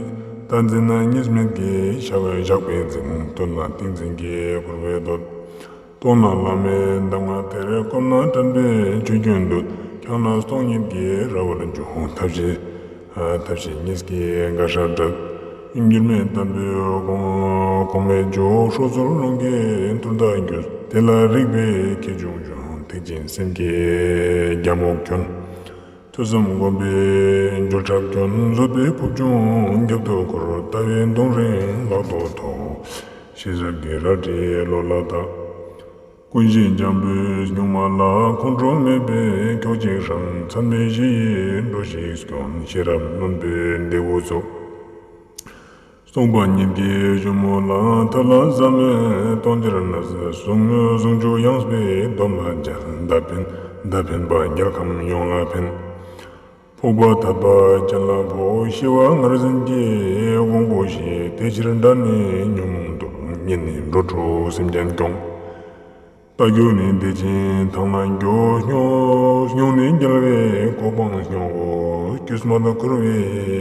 རྟ་འཛིན་ན་གཉིས་མེད་ཀྱི། ཞགས་པའི་རྫིང་བསྟོད་ན་ཏིང་འཛིན་གྱི། ཕུར་པའི་འདོད། བཏོག་ན་བླ་མའི་གདམས་ངག་ཐལ། སྐོམ་ན་དྲན་པའི་ཆུ་རྒྱུན་འདུད། འཁྱག་ན་སྟོང་ཉིད་ཀྱི་ར་བར་འགྱུར། ཐབས་ཤེས་ཐབས་ཤེས་གཉིས་ཀྱིས་དགའ་ཞབས་བྲལ། འགྱུར་མེད་དམ་པའི་གོང་གོང་མའི་མཇུག་སྲོག་རྩོལ་རླུང་གིས་ཐུར་དག་རྒྱུ། དེ་ལ་རིག་པའི་ཁྱེའུ་ཆུང་ཆུང་། ཐེག་ཆེན་སེམས་ཀྱི་རྒྱ་མོ་གྱོན། ཐོས་བསམ་སྒོམ་པའི་འཇུག་ཁྲབ་གྱོན། བཟོད་པའི་ཕུབ་ཆུང་རྒྱབ་ཏུ་འཁུར། ལྟ་བའི་མདུང་རིང་ལག་ཏུ་ཐོགས། ཤེས་རབ་ཀྱི་རལ་གྲི་བློ་ལ་བཏགས། ཀུན་གཞི་འཇམ་པོའི་སྨྱུག་མ་ལ། ཁོང་ཁྲོ་མེད་པའི་ཁྱོག་ཅིག་ཧྲང་། ཚད་མེད་བཞི་ཡི་འགྲོས་ཤིག་གྱོན། ཤེས་རབ་རྣོན་པོའི་ལྡེའུ་བཙུགས། སྟོང་པ་ཉིད་ཀྱི་གཞུ་མོ་ལ། ཐབས་ལ་ཟ་མའི་ལྟོ་འདྲེར་གནས། ཟུང་ཟུང་འཇུག་ཡངས་པའི་སྡོམ་ལ་མཇལ། མདའ་འཕེན་མདའ་འཕེན་པ་རྒྱལ་ཁམས་ཡོངས་ལ་ཕན། ཕོག་པ་ཐད་པ་གྱེན་ལ་ཕོག་ཤི་བ་ངར་འཛིན་གྱི་དགོངས་པོ་ཞི། དེ་ཕྱིར་དགྲ་ནི་ཉོན་མོངས་གདུལ། གཉེན་ནི་འགྲོ་དྲུག་སེམས་ཅན་སྐྱོང་། རྟ་རྒྱུག་ནི་བདེ་ཆེན་ཐང་ན་རྒྱུག་སྨྱུག་སྨྱུག་ནི་རྒྱལ་བའི་གོ་འཕང་སྨྱུག་དཀྱུས་མ་དང་ཁུར་བའི་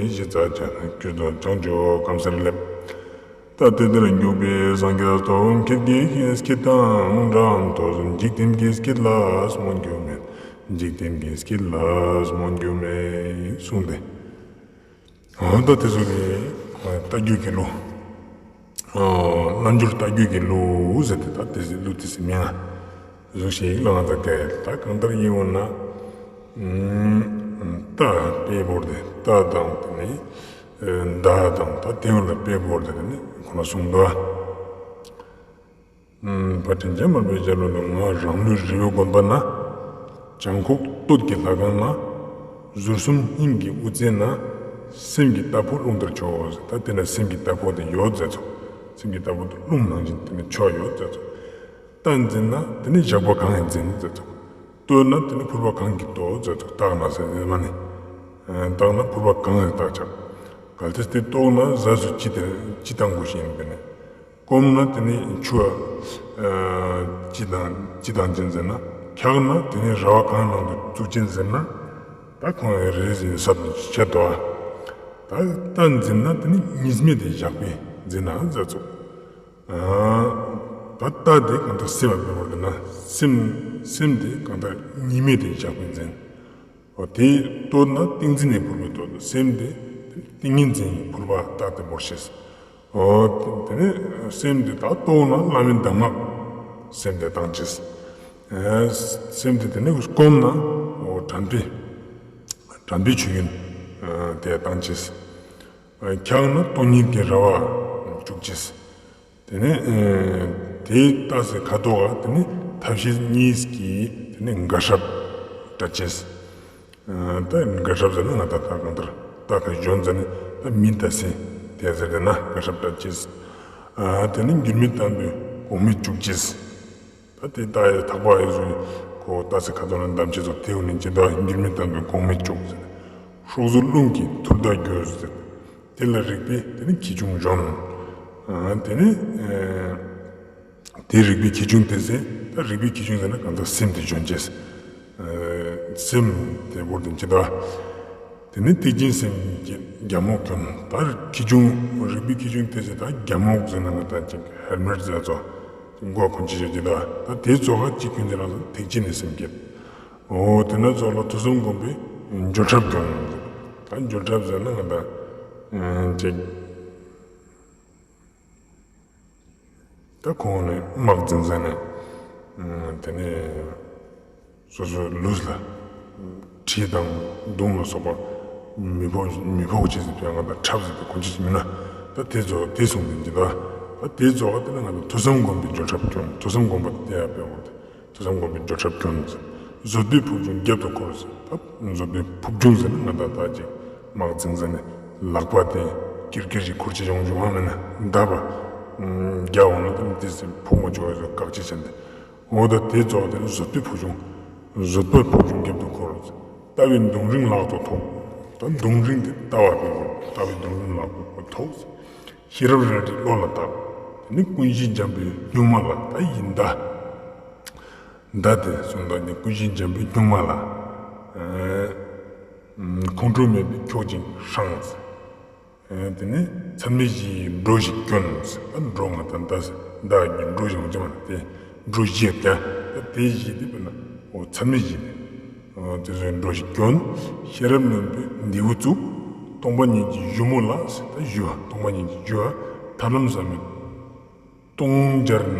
གཞི་རྩ་ཅན། དཀྱུས་མ་བྱང་ཆུབ་སྐམ་སར་སླེབས། རྟ་དེ་དེར་རྒྱུག་པའི་སངས་རྒྱས་སྟོབས། ཁྱེད་ཀྱི་སྐད་དང་འདྲའམ་ཐོས། འཇིག་རྟེན་གྱི་སྐད་ལ་སྨོན་རྒྱུ་མེད། འཇིག་རྟེན་གྱི་སྐད་ལ་སྨོན་རྒྱུ་མེད་གསུངས་ཏེ། འོ་ད་དེ་ཚོ་གི་རྟ་རྒྱུག་གི་གླུ། རྣལ་འབྱོར་རྟ་རྒྱུག་གི་གླུ་ཟེར་ཏེ་ད་དེ་ཚོ་གླུ་དེ་ཚོ་མིང་ང་ཟུག་ཤིག་ལ་ང་ད་ག་ད་གང་ལྟར་ཡིན་འོ་ན། རྟ་དཔེ་བོར་ཏེ་རྟ་དང་དེ་ནི་མདའ་དང་ད་དེ་བོ་ལ་དཔེ་བོར་ཏེ་དེ་ནི་ཁོ་ན་གསུངས་འདུག་ཨ། ཕ་དྲིན་ཅན་མར་པའི་ཞལ་ལུང་ལ། ང་རང་ལུས་རིལ་བུ་བསྒོམས་པ་ན། བྱང་ཁོག་སྟོད་ཀྱི་ལྷ་ཁང་ན། ཟུར་གསུམ་སྙིང་གི་དབུ་རྩེ་ན། སེམས་ཀྱི་རྟ་ཕོ་རླུང་ལྟར་འཕྱོ། ད་དེ་ན་སེམས་ཀྱི་རྟ་ཕོ་དེ་ཡོད་ཟེར་ཚོ། སེམས་ཀྱི་རྟ་ཕོ་དེ་རླུང་ནང་བཞིན་དེ་ནི་འཕྱོ་ཡོད་ཟེར་ཚོ། རྟ་འཛིན་ན་དེ་ནི་ཞགས་པ་གང་ཡིན་འཛིན་ཟེར་ཚོ། བསྟོད་ན་དེ་ནི་ཕུར་པ་གང་གིས་བསྟོད་ཟེར་ཚོ། བཏགས་ན་ཟེར་ཡོད་མ་ནི། བཏགས་ན་ཕུར་པ་གང་ཡིན་བཏགས་ཆགས། གལ་ཏེ་དེ་བཏོགས་ན་ཟས་སུ་ཅི་དང་ཅི་དང་དགོས་ཤེས་ཡིན་པས་ནི། སྐོམ་ན་དེ་ནི་ཆུ་ཨ་ཅི་དང་ཅི་དང་ཅི་འཛིན་ན། འཁྱག་ན་དེ་ནི་ར་བ་གང་ནང་དུ་བཙུགས་ཅི་འཛིན་ན། ད་ཁོང་རེ་རེ་བཞིན་སབ་ནི་ཆད་དོ། ད་རྟ་འཛིན་ན་དེ་ནི་གཉིས་མེད་དེ་ཞགས་པས་འཛིན་ན་ཟེར་ཚོ། ད་རྟ་དེ་གང་ལྟར་སེམས་ལ་འབད་བར་འདོད་ན་སེམས་སེམས་དེ་གང་ལྟར་གཉིས་མེད་དེ་ཞགས་པས་འཛིན། འོ་དེ་བསྟོད་ན་ཏིང་འཛིན་ནི་ཕུར་པས་བསྟོད། སེམས་དེ་ཏིང་ངེ་འཛིན་ཕུར་པ་རྟ་དེ་བོར་ཤེས། འོ་དེ་ནི་སེམས་དེ་ད་བསྟོད་ན་བླ་མའི་གདམས་ངག་སེམས་དེ་བཏང་ཅེས། སེམས་དེ་དེ་ནི་སྐོམ་ན་འོ་དྲན་པའི་དྲན་པའི་ཆུ་རྒྱུན་དེ་བཏང་ཅེས། འཁྱག་ན་སྟོང་ཉིད་ཀྱི་ར་བ་བཅུག་ཅེས། དེ་ནས་དེའི་རྟ་ཟེར་ཁ་དོག་ག་དེ་ནི་ཐབས་ཤེས་གཉིས་ཀྱིས་དེ་ནི་དགའ་ཞབས་བྲལ་ཅེས། ད་དགའ་ཞབས་ཟེར་ན་ང་ད་ད་གང་ལྟར་རྟ་ཁ་གཞོན་ཟེར་ནི་ད་མིན་ད་སེ་དེ་ཟེར་དེ་ན་དགའ་ཞབས་བྲལ་ཅེས། དེ་ནི་འགྱུར་མེད་དམ་པའི་གོང་མས་བཅུག་ཅེས། ད་དེ་རྟ་ཡི་ཐག་པ་ཡི་ཟུག་ཁོ་རྟ་ཟེར་ཁ་དོག་ན་འདམ་ཅེས་སོགས་དེ་འུ་ནི་ཅི་ད་འགྱུར་མེད་དམ་པའི་གོང་མས་བཅུག་ཟེར། སྲོག་རྩོལ་རླུང་གིས་ཐུར་དག་རྒྱུ་ཟེར། དེ་ལ་རིག་པའི་དེ་ནི་ཁྱེའུ་ཆུང་གྱོན། དེ་ནི་དེ་རིག་པའི་ཁྱེའུ་ཆུང་དེ་ཟེར། ད་རིག་པའི་ཁྱེའུ་ཆུང་ཟེར་ན་གང་ལྟར་སེམས་དེ་གྱོན་ཅེས། སེམས་དེ་བོར་ཏེ་ཅི་ད། དེ་ནི་ཐེག་ཆེན་སེམས་ཀྱི་རྒྱ་མོ་གྱོན། ད་ཁྱེའུ་ཆུང་རིག་པའི་ཁྱེའུ་ཆུང་དེ་ཟེར་ད་རྒྱ་མོ་ཟེར་ན་ང་ད་ཅིག་ཧེལ་མེཊ་ཟེར་ཚོ། མགོ་གོན་ཅེས་ཅི་ད། ད་དེ་ཚོགས་ཀ་ཅིག་གྱོན་ཅེས་རང་ཐེག་ཆེན་ནི་སེམས་བསྐྱེད། འོ་དེ་ན་ཚོགས་ལ་ཐོས་བསམ་སྒོམ་པའི་འཇུག་ཁྲབ་གྱོན། ད་འཇུག་ཁྲབ་ཟེར་ན་ང་ད་ཅིག་ད་ཁོང་ནི་དམག་འཛིང་ཟེར་ནས་དེ་ནས་སོ་སོའི་ལུས་ལ་གྲི་དང་མདུང་ལ་སོགས་པ་མི་ཕོག་མི་ཕོག་ཅེས་ཟེར་ཡང་ང་ད་ཁྲབ་ཟེར་ཏེ་གོན་ཅེས་མིན་ན། ད་དེ་ཚོ་དེ་གསུངས་ཏེ་འདི་ད་ད་དེ་ཚོ་བ་དེ་ན་ང་ད་ཐོས་བསམ་སྒོམ་པའི་འཇུག་ཁྲབ་གྱོན། ཐོས་བསམ་སྒོམ་པ་དེ་ཡང་དཔེ་འོང་སྟེ། ཐོས་བསམ་སྒོམ་པའི་འཇུག་ཁྲབ་གྱོན། བཟོད་པའི་ཕུབ་ཆུང་རྒྱབ་ཏུ་འཁུར་ཟེར། ད་བཟོད་པའི་ཕུབ་ཆུང་ཟེར་ན་ང་ད་ད་ཅིག་དམག་འཛིང་ཟེར་ནས་ལག་པ་དེ་ཀིར་ཀིར་ཞིག་འཁུར་ཅེས་ཡོང་བྱུང་བ་མེད་ན་མདའ་བ་རྒྱག་འོང་ན་དེ་ནི་དེ་ཚེ་ཕུག་མ་བྱུང་བའི་བཟོད་བཀག་ཅེས་བྱས་ཏེ། འོ་ད་དེ་ཚོགས་དེ་ནི་བཟོད་པའི་ཕུབ་ཆུང་། བཟོད་པའི་ཕུབ་ཆུང་རྒྱབ་ཏུ་འཁུར་ཟེར། ལྟ་བའི་མདུང་རིང་ལག་ཏུ་ཐོགས། ད་མདུང་རིང་དེ་ལྟ་བ་དེ་འཁུར། ལྟ་བའི་མདུང་རིང་ལག་ཏུ་ཐོགས་ཟེར། ཤེས་རབ་རལ་གྲི་བློ་ལ་བཏགས། དེ་ནི་ཀུན་གཞི་འཇམ་པའི་སྨྱུག་མ་ལ་ད་ཡིན་ད། མདའ་དེ་གསུངས་ད་ནི་ཀུན་གཞི་འཇམ་པའི་སྨྱུག་མ་ལ། ཁོང་ཁྲོ་མེད་པས་ཁྱོག་ཅིང་ཧྲངས། དེ་ནས་ཚད་མེད་བཞི་ཡིས་འགྲོ་ཞིག་སྐྱོན། ད་འགྲོ་ང་དང་ད་ཟེར་ད་འགྲོ་ཞིག་འོང་ཅི་མ་ན་དེ་འགྲོ་བཞི་ཡོད་ཀྱང་ད་དེ་བཞི་དེ་དཔེར་ན་འོ་ཚད་མེད་བཞི་ནི་དེ་ཚོའི་འགྲོ་ཞིག་སྐྱོན། ཤེས་རབ་རྣོན་པོས་འདི་བོ་བཙུགས། སྟོང་པ་ཉིད་ཀྱི་གཞུ་མོ་ལ་ཟེར་ད་གཞུ་བ་སྟོང་པ་ཉིད་ཀྱི་གཞུ་བ་ཐབས་ལམ་ཟབ་མོའི་སྟོང་སྦྱར་ན།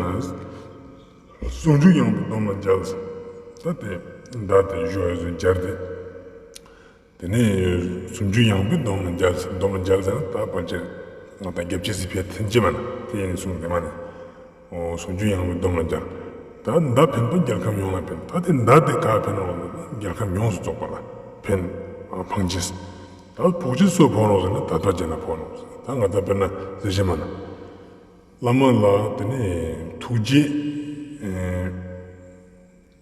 ཟུང་འཇུག་ཡངས་པའི་སྡོམ་ལ་འཇལ། ད་དེ་ད་དེ་གཞུ་བ་ཟུང་སྦྱར་ཏེ། དེ་ནས་ཟུང་འཇུག་ཡངས་པའི་སྡོམ་ལ་འཇལ། སྡོམ་ལ་འཇལ་ཟེར་ན་ད་ཕལ་ཆེར་ང་དང་རྒྱབ་ཆེས་སི་ཕིའ་ཐེན་ཅི་མ་ན་དེ་ཡིན་གསུངས་དེ་མ་ནི། འོ་ཟུང་འཇུག་ཡངས་པའི་སྡོམ་ལ་འཇལ། ད་མདའ་འཕེན་པ་རྒྱལ་ཁམས་ཡོངས་ལ་ཕན། ད་དེ་མདའ་དེ་ག་ཕན་ནོག་ཟེར་ན་རྒྱལ་ཁམས་ཡོངས་སུ་རྫོགས་པ་ལ་ཕན། ཕང་ཅེས། ད་ཕོག་ཅེས་སུ་ཕོག་ནོག་ཟེར་ན་དད་པ་ཅན་ལ་ཕོག་ནོག་ཟེར། ད་ང་དང་དཔེར་ན་ཟེར་ཅི་མ་ན། བླ་མ་ལ་དེ་ནས་ཐུགས་རྗེ་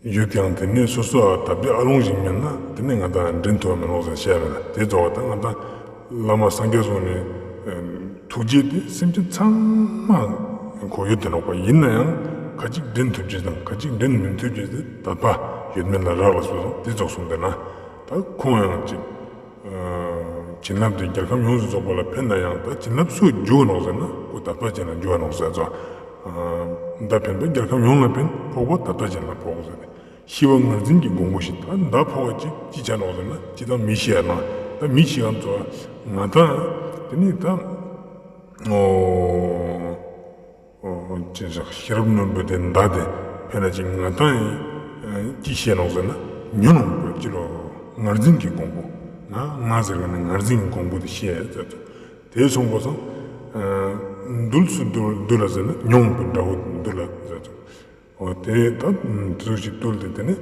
ཡོད་ཀྱང་དེ་ནས་སོ་སོ་ཨ་དད་པའི་ཨ་ལོང་ཞིག་མེད་ན་དེ་ནས་ང་དང་འདྲེན་ཐུབ་བ་མེད་ནོག་ཟེར་བཤད་མེད་ན་དེ་རྫོགས་པ་ད་ང་དང་བླ་མ་སངས་རྒྱས་སོང་ནས་ཐུགས་རྗེ་དེ་སེམས་ཅན་ཚང་མ་ཁོ་ཡོད་དེ་ནོག་པ། ཡིན་ན་ཡང་ཁ་ཅིག་འདྲེན་ཐུབ་ཅེས་དང་ཁ་ཅིག་འདྲེན་མི་ཐུབ་ཅེས་དེ་དད་པ་ཡོད་མེད་ལ་རག་ལས་སོ་སོ་དེ་རྫོགས་སོང་དེ་ན་ད་ཁོང་ཡང་ཅིག་བྱིན་རླབས་དེ་རྒྱལ་ཁམས་ཡོངས་སུ་རྫོགས་པ་ལ་ཕན་ན་ཡང་ད་བྱིན་རླབས་སུ་འཇུག་ནོག་ཟེར་ན་ཁོ་དད་པ་ཅན་ལ་འཇུག་ནོག་ཟེར་ཙོགས། མདའ་འཕེན་པས་རྒྱལ་ཁམས་ཡོངས་ལ་ཕན། ཕོག་པ་དད་པ་ཅན་ལ་ཕོག་ཟེར་ཏེ། ཤི་བ་ངར་འཛིན་གྱི་འགོང་པོ་ཞིག་ད་མདའ་ཕོག་པ་ཅིག་ཅི་ཆ་ནོག་ཟེར་ན་ཅི་ད་མི་ཤི་ཡ་ན་ད་མི་ཤི་ཡ་ཙོགས་ང་དང་དེ་ནི་ད། ཨོ། ཅེས་བཞག་ཤེས་རབ་རྣོན་པོས་དེ་མདའ་དེ་འཕེན་ན་ཅིག་ང་དང་ཡིན་ཅི་ཤེས་ནོག་ཟེར་ན་ཉོན་མོངས་པའི་ཅི་ལོ་ངར་འཛིན་གྱི་འགོང་པོ་ང་ང་ཟེར་ག་ནི་ངར་འཛིན་གྱི་འགོང་པོ་དེ་ཤེས་ཡ་ཟེར་ཏེ་དེ་སོང་པ་སང་འདུལ་སུ་འདུལ་འདུལ་ལ་ཟེར་ན་ཉོན་མོངས་པའི་དགྲ་བོ་འདུལ་ལ་ཟེར་ཏེ། འོ་དེ་ད་དེ་ཟུག་ཞིག་བཏུལ་ཏེ་དེ་ནི་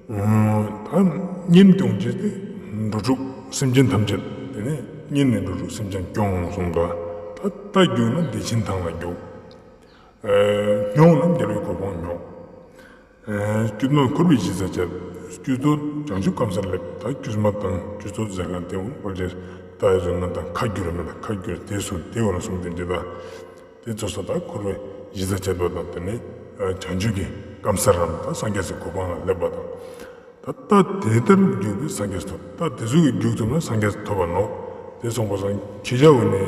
ད་གཉེན་སྐྱོང་བྱེད་དེ་འགྲོ་དྲུག་སེམས་ཅན་ཐམས་ཅད་དེ་ནི་གཉེན་ནི་འགྲོ་དྲུག་སེམས་ཅན་སྐྱོང་གསུངས་པ། ད་རྒྱུག་ན་བདེ་ཆེན་ཐང་ལ་རྒྱུག་མྱོང་ན་རྒྱལ་བའི་གོ་འཕང་མྱོང་། དཀྱུས་མ་འཁོར་བའི་གཞི་རྩར་བཅད། དཀྱུས་ཚོད་བྱང་ཆུབ་སྐམ་སར་སླེབས། ད་དཀྱུས་མ་དང་དཀྱུས་ཚོད་ཟེར་མཁན་དེ་འོ་ཕལ་ཆེར་ད་ཡོད་ཟེར་ན་ད་ཁ་བསྒྱུར་མེད་ན་ཁ་བསྒྱུར་དེ་སོང་དེ་འོ་ན་སོང་དེ་འདི་ད། དེ་ཚོ་ས་ད་འཁོར་བའི་གཞི་རྩར་བཅད་པ་དང་དེ་ནས་བྱང་ཆུབ་ཀྱི་སྐམ་སར་རམ་ད་སངས་རྒྱས་སི་གོ་འཕང་ལ་སླེབས་པ་དང་། ད་ལྟ་དེ་ལྟར་རྒྱུག་པས་སངས་རྒྱས་ཐོབ། ད་དེ་ཚོ་གི་རྒྱུག་ཐུབ་ན་སངས་རྒྱས་ཐོབ་པ་ནོག་དེ་སོང་པ་སང་ཁྱེད་ཅག་འོ་ནི་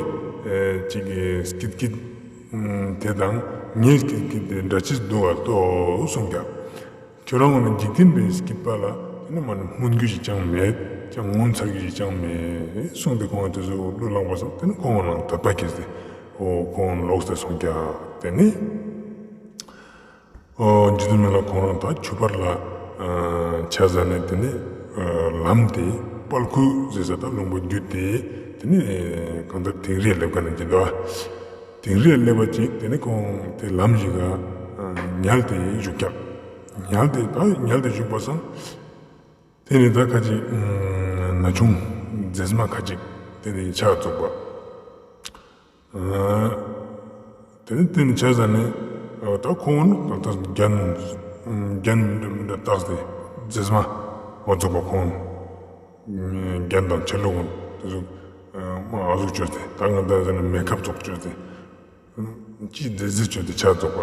ཅིག་གི་སྐྱིད་སྐྱིད་དེ་དང་ངའི་སྐྱིད་སྐྱིད་དེ་འདྲ་ཅིག་འདུག་བ་ལྟོས་གསུངས་ཀྱང་། ཁྱོད་རང་ངོ་ནི་འཇིག་རྟེན་པའི་སྐྱིད་པ་ལ་དེ་ནི་མ་ནི་སྨོན་རྒྱུ་ཞིག་ཅང་མེད་ཅང་ངོ་མཚར་རྒྱུ་ཞིག་ཅང་མེད་གསུངས་ཏེ་ཁོང་དེ་ཚོ་གླུ་བླངས་པ་སང་དེ་ནི་ཁོང་ངོ་ནང་དད་པ་སྐྱེས་ཏེ་འོ་ཁོང་ལོག་སྟེ་སོང་ཀྱང་དེ་ནི་འོ་རྗེ་བཙུན་མི་ལ་ཁོང་རང་ད་ཆུ་བར་ལ་ཆ་ཟ་ནས་དེ་ནི་ལམ་དེ་དཔལ་ཁུ་ཟེར་ས་ད་ལུང་པ་བརྒྱུད་དེ་དེ་ནི་གང་ལྟར་དིང་རིར་སླེབས་ཀ་ནས་ཀྱི་འདུག་དིང་རིར་སླེབས་པ་ཅིག་དེ་ནི་ཁོང་དེ་ལམ་ཞིག་ག་ཉལ་ཏེ་བཞུགས་ཀྱང་། ཉལ་ཏེ་ད་ཉལ་ཏེ་བཞུགས་པ་སང་། དེ་ནི་ད་ཁ་ཅིག་ན་ཆུང་མཛེས་མ་ཁ་ཅིག་དེ་ནི་ཆ་བཙུགས་པ། དེ་ནི་དེ་ནི་ཆ་ཟ་ནས་ད་ཁོང་ད་རྒྱན་རྒྱན་འདྲ་བཏགས་ཏེ་མཛེས་མ་འོ་བཙུགས་པ་ཁོང་རྒྱན་དང་ཆ་ལུགས་དེ་ཚོ་མ་ཨ་ཟུག་བཅོས་ཏེ་ད་ང་ད་ཟེར་ན་མེ་ཁབ་ཙོགས་བཅོས་ཏེ། ཅི་བདེ་ཟེར་བཅོས་ཏེ་ཆ་བཙུགས་པ།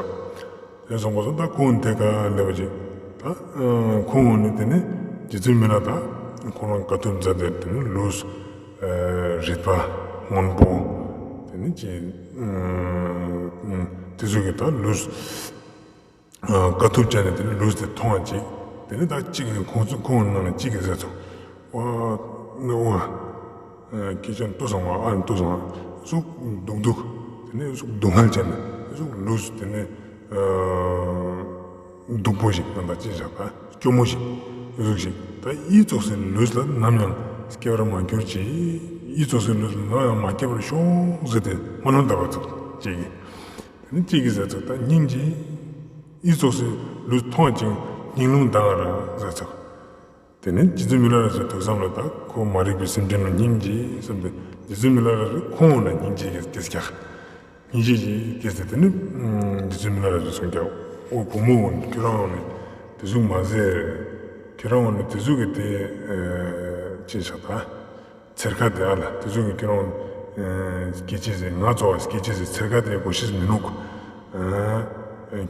དེ་སོང་པ་སང་ད་ཁོང་དེ་ཀ་སླེབས་པ་ཅིག་ད་ཁོང་ནི་དེ་ནི་རྗེ་བཙུན་མི་ལ་ད་ཁོང་རང་དཀའ་ཐུབ་མཛད་དེ་དེ་ནི་ལུས་རིད་པ་སྔོན་པོ་དེ་ནི་ཅི་དེ་ཚོ་གི་ད་ལུས་དཀའ་ཐུབ་བྱས་ནས་དེ་ནི་ལུས་དེ་མཐོང་བ་ཅིག་དེ་ནི་ད་ཅིག་ནི་ཁོང་ཚོ་ཁོང་ནང་ནས་ཅིག་གི་ཟེར་ཚོ། ཨོ་ནི་ཨོ། སྐད་ཆ་ཏོ་སོང་བ་ཨ་ནི་ཏོ་སོང་བ། ཟུག་སྡུག་སྡུག་དེ་ནས་ཟུག་སྡུག་བསྔལ་བྱས་ནས་ཟུག་ལུས་དེ་ནས་སྡུག་པོ་ཞིག་ཡང་ད་ཅི་བྱ་ད་སྐྱོ་མོ་ཞིག་ཟུག་ཞིག་ད་ཨི་ཙོགས་སི་ལུས་ལ་ནམ་ཡང་སྐྱེ་བར་མ་གྱུར་ཅིག་ཨི་ཙོགས་སི་ལུས་ལ་ནམ་ཡང་མ་སྐྱེ་བར་ཤོག་ཟེར་ཏེ་སྨོན་ལམ་བཏབ་པ་ཙོགས་ཅིག་གིས་དེ་ནས་ཅིག་གིས་ཟེར་ཙོགས་ད་སྙིང་རྗེ་ཨི་ཙོགས་སི་ལུས་མཐོང་ཅིང་སྙིང་རླུང་ལྡང་བར་ཟེར་ཙོགས། དེ་ནས་རྗེ་བཙུན་མི་ལ་རས་པའི་ཐུགས་བསམ་ལ་ད་ཁོ་མ་རིག་པའི་སེམས་ཅན་ལ་སྙིང་རྗེ་བསམ་སྟེ་རྗེ་བཙུན་མི་ལ་རས་པའི་ཁོང་ལ་སྙིང་རྗེ་སྐྱེས་ཀྱག་སྙིང་རྗེ་ཞིག་སྐྱེས་ཏེ་དེ་ནས་རྗེ་བཙུན་མི་ལ་རས་པའི་གསུངས་ཀྱག་ཨོ་བུ་མོ་ཁྱོད་རང་ནི་དེ་ཟུག་མ་ཟེར། ཁྱོད་རང་ནི་དེ་ཟུག་གི་དེ་ཅི་བྱ་ད། ཚེར་ཁ་དེ་ཨ་ལ་དེ་ཚོ་གི་ཁྱོད་རང་སྐྱེ་ཅེས་ཟེར་ང་ཚོ་སྐྱེ་ཅེས་ཟེར་ཚེར་ཁ་དེ་གོ་ཤེས་མི་ནུག་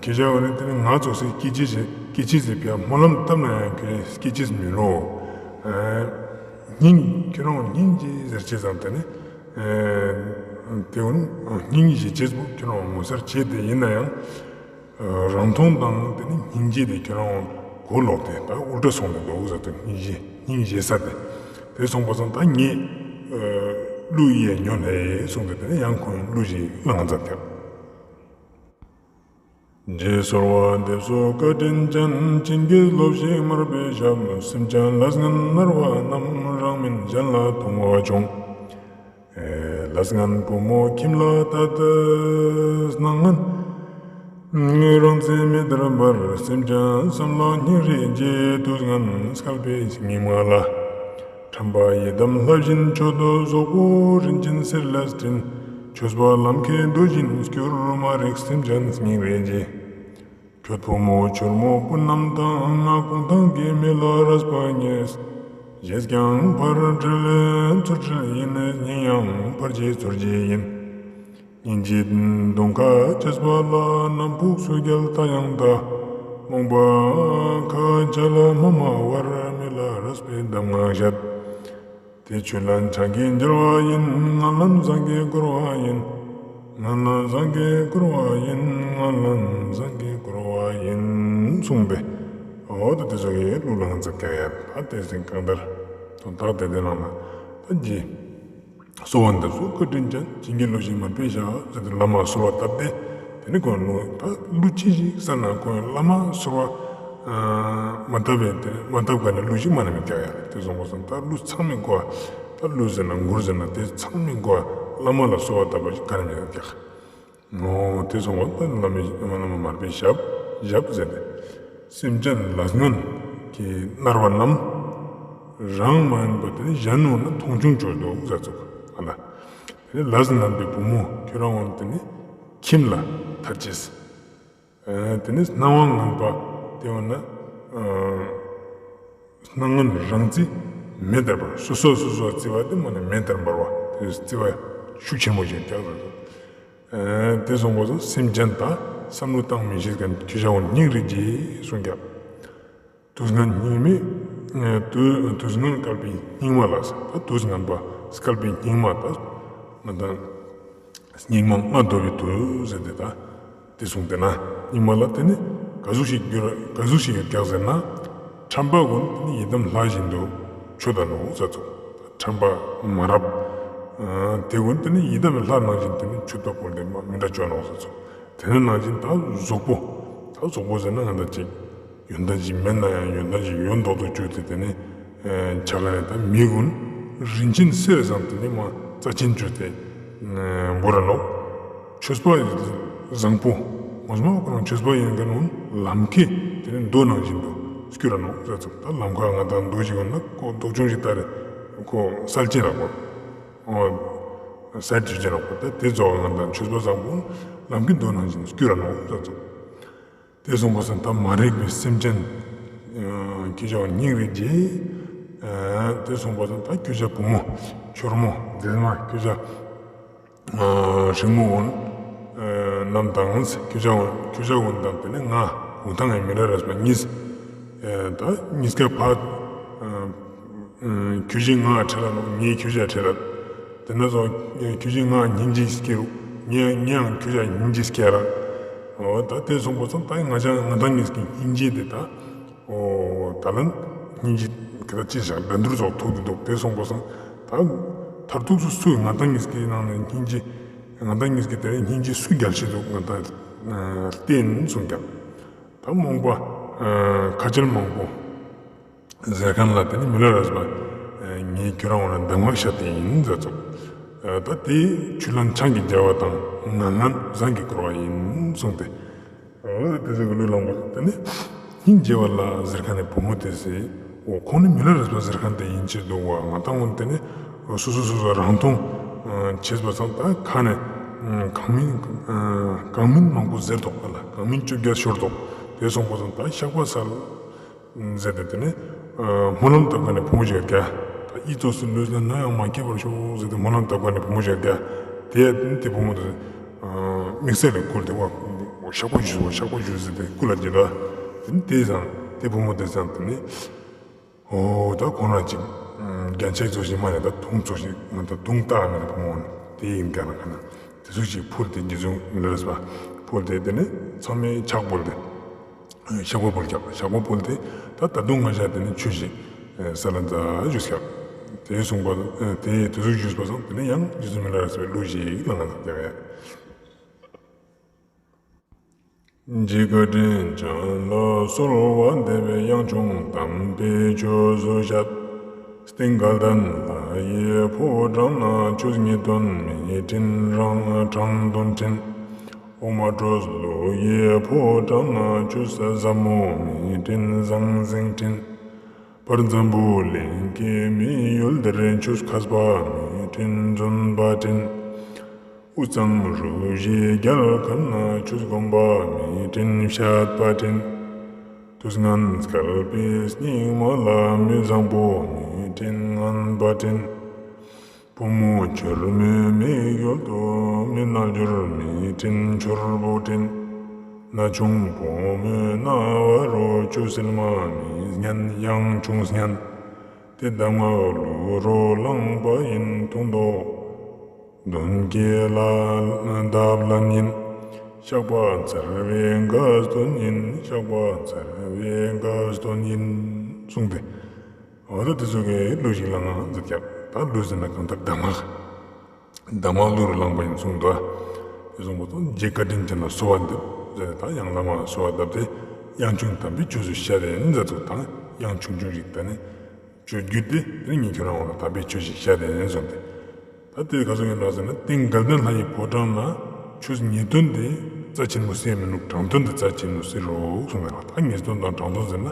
ཁྱེད་ཅག་འོ་ནི་དེ་ནི་ང་ཚོ་སྐྱེ་ཅེས་ཟེར་སྐྱེ་ཅེས་ཟེར་ཕི་ཡ་སྨོན་ལམ་བཏབ་ན་ཡང་ཁྱོད་སྐྱེ་ཅེས་མི་ནུག་སྙིང་ཁྱོད་རང་སྙིང་རྗེ་ཟེར་ཅེས་ཙམ་དེ་ནི་དེ་འོན་སྙིང་རྗེ་ཅེས་པོ་ཁྱོད་རང་ངོ་མཚར་ཆེ་དེ་ཡིན་ན་ཡང་རང་མཐོང་དང་དེ་ནི་སྙིང་རྗེ་དེ་ཁྱོད་རང་གོ་ལོག་སྟེ་ད་ཨུལ་ཊ་སོང་ནས་འདུག་ཟེར་དུ་སྙིང་རྗེ་སྙིང་རྗེ་ས་དེ་དེ་སོང་པ་སང་ད་ངས་གླུ་ཡིས་ཉོན་ལེ་གསུངས་ཏེ་དེ་ནི་ཡང་ཁོང་གླུ་ཞིག་བླངས་མཛད་ཀྱང་། རྗེས་སོར་བ་འདེབས་སོ་བཀའ་དྲིན་ཅན། བྱིན་གྱིས་རློབས་ཤིག་མར་པའི་ཞབས། སེམས་ཅན་ལས་ངན་མནར་བ་རྣམས། རང་མིན་གཞན་ལ་མཐོང་བ་བྱུང་། ལས་ངན་བུ་མོ་ཁྱིམ་ལ་དད་དེ་སྣང་ངན་རང་རྩིས་མི་དར་བར། སེམས་ཅན་བསམ་བློ་སྙིང་རེ་རྗེ། དུས་ངན་སྐལ་པའི་སྙིགས་མ་ལ། ཁྲམ་པ་ཡི་དམ་ལྷ་བཞིན་མཆོད་དོ་གཟུགས་པོ་རིན་ཆེན་གསེར་ལས་བྲིན། ཆོས་པ་ལམ་ཁའི་རྡོ་བཞིན་སྐྱུར། མ་རིག་སེམས་ཅན་སྙིང་རེ་རྗེ། ཁྱོད་བུ་མོ་ཆུར་མོ་སྤུན་རྣམས་དང་། ང་གུང་ཐང་གི་མི་ལ་རས་པ་ཉེས། བྱས་ཀྱང་ཕར་ཁྲེལ་ཚུར་ཁྲེལ་ཡིན། སྙིང་ཡང་ཕར་གྱི་ཚུར་གྱི་ཡིན། སྙིང་རྗེའི་གདོང་ཁ་བྱས་པ་ལ། ནམ་ཕུགས་སུ་རྒྱལ་ད་ཡང་ད། རྨོངས་པ་ཁ་བྱ་ལ་མ་སྨྲ་བར། མི་ལ་རས་པའི་གདམས་ངག་བཤད། དེ་ཆོས་ལན་ཆང་གིས་འཇལ་བ་ཡིན། ངན་ལན་བཟང་གིས་བསྐུར་བ་ཡིན། ངན་ལན་བཟང་གིས་བསྐུར་བ་ཡིན། ངན་ལན་བཟང་གིས་བསྐུར་བ་ཡིན། གསུངས་པས། འོ་ད་དེ་ཚོ་གི་གླུ་བླངས་ཚེ་ཀ་ཡ་ད་དེ་ཟིན་གང་ལྟར་དོན་དག་དེ་དེ་ནང་ན་ད་ཇི། གསོལ་བ་འདེབས་སོ་བཀའ་དྲིན་ཅན། བྱིན་གྱིས་རློབས་ཤིག་མར་པའི་ཞབས་ཟེར་ཏེ་བླ་མ་གསོལ་བ་བཏབ་སྟེ་དེ་ནི་ཁོང་གླུ་ད་གླུ་ཅི་ཞིག་ཟེར་ན་ཁོང་བླ་མ་གསོལ་བ་མ་བཏབ་པའི་དེ་མ་བཏབ་ག་ནས་གླུ་ཞིག་མ་ན་མི་རྒྱག་ཡ་རེད། དེ་སོང་པ་སང་ད་གླུ་ཚང་མའི་མགོ་ད་གླུ་ཟེར་ན་མགུར་ཟེར་ན་དེ་ཚང་མའི་མགོ་བླ་མ་ལ་གསོལ་བ་བཏབ་པ་ཞིག་ག་ནས་མི་རྒྱག་འོ་དེ་སོང་པ་ད་བླ་མའི་བླ་མ་མར་པའི་ཞབས་ཞབས་ཟེར་ཏེ་སེམས་ཅན་ལས་ངན་གྱིས་མནར་བ་རྣམས་རང་མ་ཡིན་པ་དེ་ནི་གཞན་ནུ་ན་མཐོང་ཆུང་བཅོས་འདུག་ཟེར་ཚུགས་ཨ་ལ། དེ་ནི་ལས་ངན་པའི་བུ་མོ་ཁྱོད་རང་འོན་དེ་ནི་ཁྱིམ་ལ་ཐར་ཅེས། དེ་ནི་སྣང་བ་ངན་པ་དེ་འོན་ན་སྣང་ངན་རང་རྩིས་མེད་དར་བར་སོ་སོ་སོ་སོ་རྩི་བ་དེ་མ་ནི་མེད་དར་འབར་བ་དེ་རྩི་བ་ཤུགས་ཆེན་པོ་ཞིག་རྒྱག་ཟེར་ཚུགས། དེ་སོང་པ་སོ་སེམས་ཅན་དག་བསམ་བློ་བཏང་མི་ཤེས་མཁན་ཁྱོད་ཅག་འོན་སྙིང་རེ་རྗེ་གསུངས་ཀྱང་། དུས་ངན་སྙིགས་མའི་དུས་དུས་ངན་སྐལ་པའི་སྙིགས་མ་ལ་ཟེར་ད་དུས་ངན་པ་སྐལ་པའི་སྙིགས་མ་ད་ང་དང་སྙིགས་མ་ལྔ་བདོ་བའི་དུས་ཟེར་ཏེ་ད་དེ་གསུངས་ཏེ་ན་སྙིགས་མ་ལ་དེ་ནི་ག་ཟུག་ཞིག་འགྱུར་ག་ཟུག་ཞིག་ཡོད་ཀྱག་ཟེར་ན་ཁྲམ་པ་ཀུན་དེ་ནི་ཡི་དམ་ལྷ་བཞིན་དུ་མཆོད་ད་ནོག་ཟེར་ཚུགས། ཁྲམ་པ་མ་རབས་དེ་ཀུན་དེ་ནི་ཡི་དམ་ལྷ་ནང་བཞིན་དེ་ནི་མཆོད་པ་ཀུན་དེ་མ་མི་འདྲ་བཅོ་ནོག་ཟེར་ཚུགས། དེ་ནི་ནང་བཞིན་ད་གཟུགས་པོ་ད་གཟུགས་པོ་ཟེར་ན་ང་ད་ཅིག་ཡོན་ཏན་ཅིག་མེད་ན་ཡང་ཡོན་ཏན་ཅིག་ཡོད་མདོག་ཏུ་བཅོས་ཏེ་དེ་ནི་ཆ་ལ་ནི་ད་མི་ཀུན་རིན་ཆེན་གསེར་བཟང་དེ་ནི་མ་རྩ་ཆེན་བཅོས་ཏེ་འབུལ་ར་ནོག། ཆོས་པ་བཟང་པོ་ངོ་མ་ཁོ་རང་ཆོས་པ་ཡིན་མཁན་ཀུན་ལམ་ཁའི་དེ་ནི་རྡོ་ནང་བཞིན་དུ་སྐྱུར་ར་ནོག་ཟེར་ཚུགས། ད་ལམ་ཁ་ང་ད་རྡོ་ཞིག་ཡོད་ན་ཁོ་རྡོ་ཆུང་ཞིག་ལྟ་རེ་ཁོ་སལ་ཅན་ར་ཁོ་སལ་ཅན་ར་ཁོ་ད་དེ་ཚོ་ང་ད་ཆོས་པ་བཟང་པོ་ལམ་ཁའི་རྡོ་ནང་བཞིན་སྐྱུར་ར་ནོག་ཟེར་ཚུགས། དེ་སོང་པ་སང་ད་མ་རིག་པའི་སེམས་ཅན་ཁྱོད་ཅག་སྙིང་རེ་རྗེ། དེ་སོང་པ་སང་ད་ཁྱོད་ཅག་བུ་མོ་ཆུར་མོ་མཛེས་མ་ཁྱོད་ཅག་སྲིང་མོ་འོན་རྣམས་དང་ཁྱོད་ཅག་འོན་ཁྱོད་ཅག་འོན་དང་དེ་ནི་ང་གུང་ཐང་ངི་མི་ལ་རས་པ་གཉིས་ད་གཉིས་ཀ་ཕ་ཁྱོད་ཀྱིས་ང་ཁྲེལ་ལ་ནོག། ངས་ཁྱོད་ཅག་ཁྲེལ་ལ། དེ་ན་ཚོ་ཁྱོད་ཀྱིས་ང་སྙིང་རྗེ་སྐྱེ་རུག། ངས་ངས་ཡང་ཁྱོད་ཅག་སྙིང་རྗེ་སྐྱེ་ར། འོ་ད་དེ་སོང་པ་སང་ད་ང་ཅག་ང་དང་གཉིས་ཀྱི་སྙིང་རྗེ་དེ་ད་འོ་ད་ལན་སྙིང་རྗེ་ག་ད་ཅི་བྱ་འགྲན་བསྡུར་ཚོགས་ཐུག་དེ་འདུག། དེ་སོང་པ་སང་ད་མཐར་ཐུག་སུ་སུ་ང་དང་གཉིས་ཀྱི་ནང་ནས་སྙིང་རྗེ་ང་དང་གཉིས་ཀྱི་དེ་སྙིང་རྗེ་སུ་རྒྱལ་ཤེས་འདུག་ང་དང་བསྟན་གསུངས་ཀྱང་ད་རྨོངས་པ་ཁ་ཆེར་མང་པོ། ཟེར་མཁན་ལ་དེ་ནི་མི་ལ་རས་པ་ངས་ཁྱོད་རང་འོ་ན་གདམས་ངག་བཤད་དེ་ཡིན་ཟེར་ཚུགས། ད་དེ་ཆོས་ལན་ཆང་གིས་འཇལ་བ་དང་ངན་ལན་བཟང་གིས་བསྐུར་བ་ཡིན་གསུངས་ཏེ། འོ་དེ་ཟེར་གི་ལུས་ལངས་པ་དེ་ནི་སྙིང་རྗེ་བ་ལ་ཟེར་མཁན་ནི་བུ་མོ་དེ་ཟེར། འོ་ཁོང་ནི་མི་ལ་རས་པ་ཟེར་མཁན་དེ་ཡིན་ཕྱིར་འདུག་བ། ང་དང་འོ་དེ་ནི་སོ་སོ་སོ་སོ་རང་མཐོང་བྱས་པ་སང་ད་ཁ་ནས་གང་མིན་གང་མིན་མང་པོ་ཟེར་འདུག་པ་ལ་གང་མིན་བཅོ་བརྒྱད་ཤོར་འདུག། དེ་སོང་པ་སང་ད་བཤགས་པ་སལ། ཟེར་ཏེ་དེ་ནས་སྨོན་ལམ་བཏབ་མཁན་ནི་བུ་མོ་ཞིག་ག་ད་ཨི་ཙོགས་སུ་ལུས་ན་ནོ་ཡང་མ་སྐྱེ་བར་ཤོག་ཟེར་ཏེ་སྨོན་ལམ་བཏབ་མཁན་ནི་བུ་མོ་ཞིག་ག་དེ་དེ་བུ་མོ་དེ་དམིགས་བསལ་ལ་བསྐུལ་ཏེ་བ་བཤགས་པ་ཞུ་བ་བཤགས་པ་ཞུ་ཟེར་ཏེ་བསྐུལ་ལ་བགྱིས་ལ། དེ་ནས་དེ་ཙང་དེ་བུ་མོ་དེ་ཙང་དེ་ནས་ འོ་ད་ཁོང་རང་ཅིག་རྒྱན་ཆ་ཙོགས་ཤིག་མ་ནེ་ད་དུང་ཙོགས་ཤིག་མ་ད་དུང་ཏ་མེད་ན་བུ་མོ་ནི་དེ་ཡིན་ཀྱང་ན་ཁ་ན་དེ་ཟུག་ཅིག་ཕུལ་ཏེ་རྗེ་བཙུན་མི་ལ་རས་པ་ཕུལ་ཏེ་དེ་ནི་ཚང་མས་ཕྱག་ཕུལ་ཏེ། ཞགས་པ་ཕུལ་ཀྱག་ཞགས་པ་ཕུལ་ཏེ་ད་ད་དུང་ང་ཞ་དེ་ནི་ཆོས་ཤིག་ས་ལ་མཛད་ཞུས་ཀྱག་དེ་གསུངས་པ་དེ་དེ་ཟུག་ཞུས་པ་སང་དེ་ནི་ཡང་རྗེ་བཙུན་མི་ལ་རས་པའི་གླུ་ཞིག་ལ་ང་ཚོ་རྒྱག་ཡ། འཇིགས་བྲལ་འཇམ་ལ་གསོལ་བ་འདེབས། གཡང་ཆུང་དམ་པའི་ཆོས་སུ་བཤད། སྟེང་དགའ་ལྡན་ལྷ་ཡི་ཕོ་བྲང་ན། ཆོས་ངེས་དོན་མི་འཕྲེང་རང་དྲང་དོན་འཕྲེང་། འོག་མ་སྤྲོས་བློ་ཡི་ཕོ་བྲང་ན། ཆོས་ཟབ་མོ་མི་འཕྲེང་ཟང་ཟིང་འཕྲེང་། བར་འཛམ་བུ་གླིང་གི་མི་ཡུལ་འདིར། ཆོས་མཁས་པ་མི་འཕྲེང་རྫུན་པ་འཕྲེང་། དབུས་གཙང་རུ་བཞིའི་རྒྱལ་ཁམས་ན། ཆོས་སྒོམ་པ་མི་འཕྲེང་བཤད་པ་འཕྲེང་། དུས་ངན་བསྐལ་པའི་སྙིགས་མ་ལ། མི་བཟང་པོ་མི་འཕྲེང་ངན་པ་འཕྲེང་། བུ་མོ་འཕྱུར་མོའི་མིག་ཡུལ་དུ། མི་རྣལ་འབྱོར་མི་འཕྲེང་འཕྱོར་བུ་འཕྲེང་། ན་ཆུང་བུ་མོའི་རྣ་བ་རུ། ཆོས་སིལ་མ་མི་སྙན་གཡང་ཆུང་སྙན། དེ་གདམས་ངག་གླུ་རུ་བླངས་པ་ཡིན། དུང་མདོག་མདུན་གྱི་ལ་འདབ་ལན་ཡིན། བཤགས་པ་འཚལ་བའི་དགའ་སྟོན་ཡིན། བཤགས་པ་འཚལ་བའི་དགའ་སྟོན་ཡིན། གསུངས་ཏེ། འོ་ད་དེ་ཚོ་གི་གླུ་ཞིག་ལ་ང་མཛད་ཀྱག་ད་གླུ་ཟེར་ན་གང་ལྟར་གདམས་ངག་གདམས་ངག་གླུ་རུ་བླངས་པ་ཡིན་གསུངས་འདུག་དེ་གསུངས་པ་དང་རྗེ་བཀའ་དྲིན་ཅན་ལ་གསོལ་བ་འདེབས་ཟེར་ད་ཡང་བླ་མ་གསོལ་བ་བཏབ་སྟེ་གཡང་ཆུང་དམ་པའི་ཆོས་སུ་བཤད་དེ་ཡིན་ཟེར་དུ་དང་གཡང་ཆུང་ཆུང་ཞིག་ད་ནི། ཆོས་བརྒྱུད་དེ་དེ་ནི་ངས་ཁྱོད་རང་ལ་དམ་པའི་ཆོས་ཤིག་བཤད་དེ་ཡིན་གསུངས་ཏེ། ད་དེ་ག་ཟུག་ཡིན་ན་ཟེར་ན་སྟེང་དགའ་ལྡན་ལྷ་ཡི་ཕོ་བྲང་ན། ཆོས་ངེས་དོན་དེ་རྩ་ཆེན་མོ་སེ་མི་ནུག་དྲང་དོན་དེ་རྩ་ཆེན་མོ་སེ་རོགས་གསུངས་ཏེ། ད་ངེས་དོན་དང་དྲང་དོན་ཟེར་ན་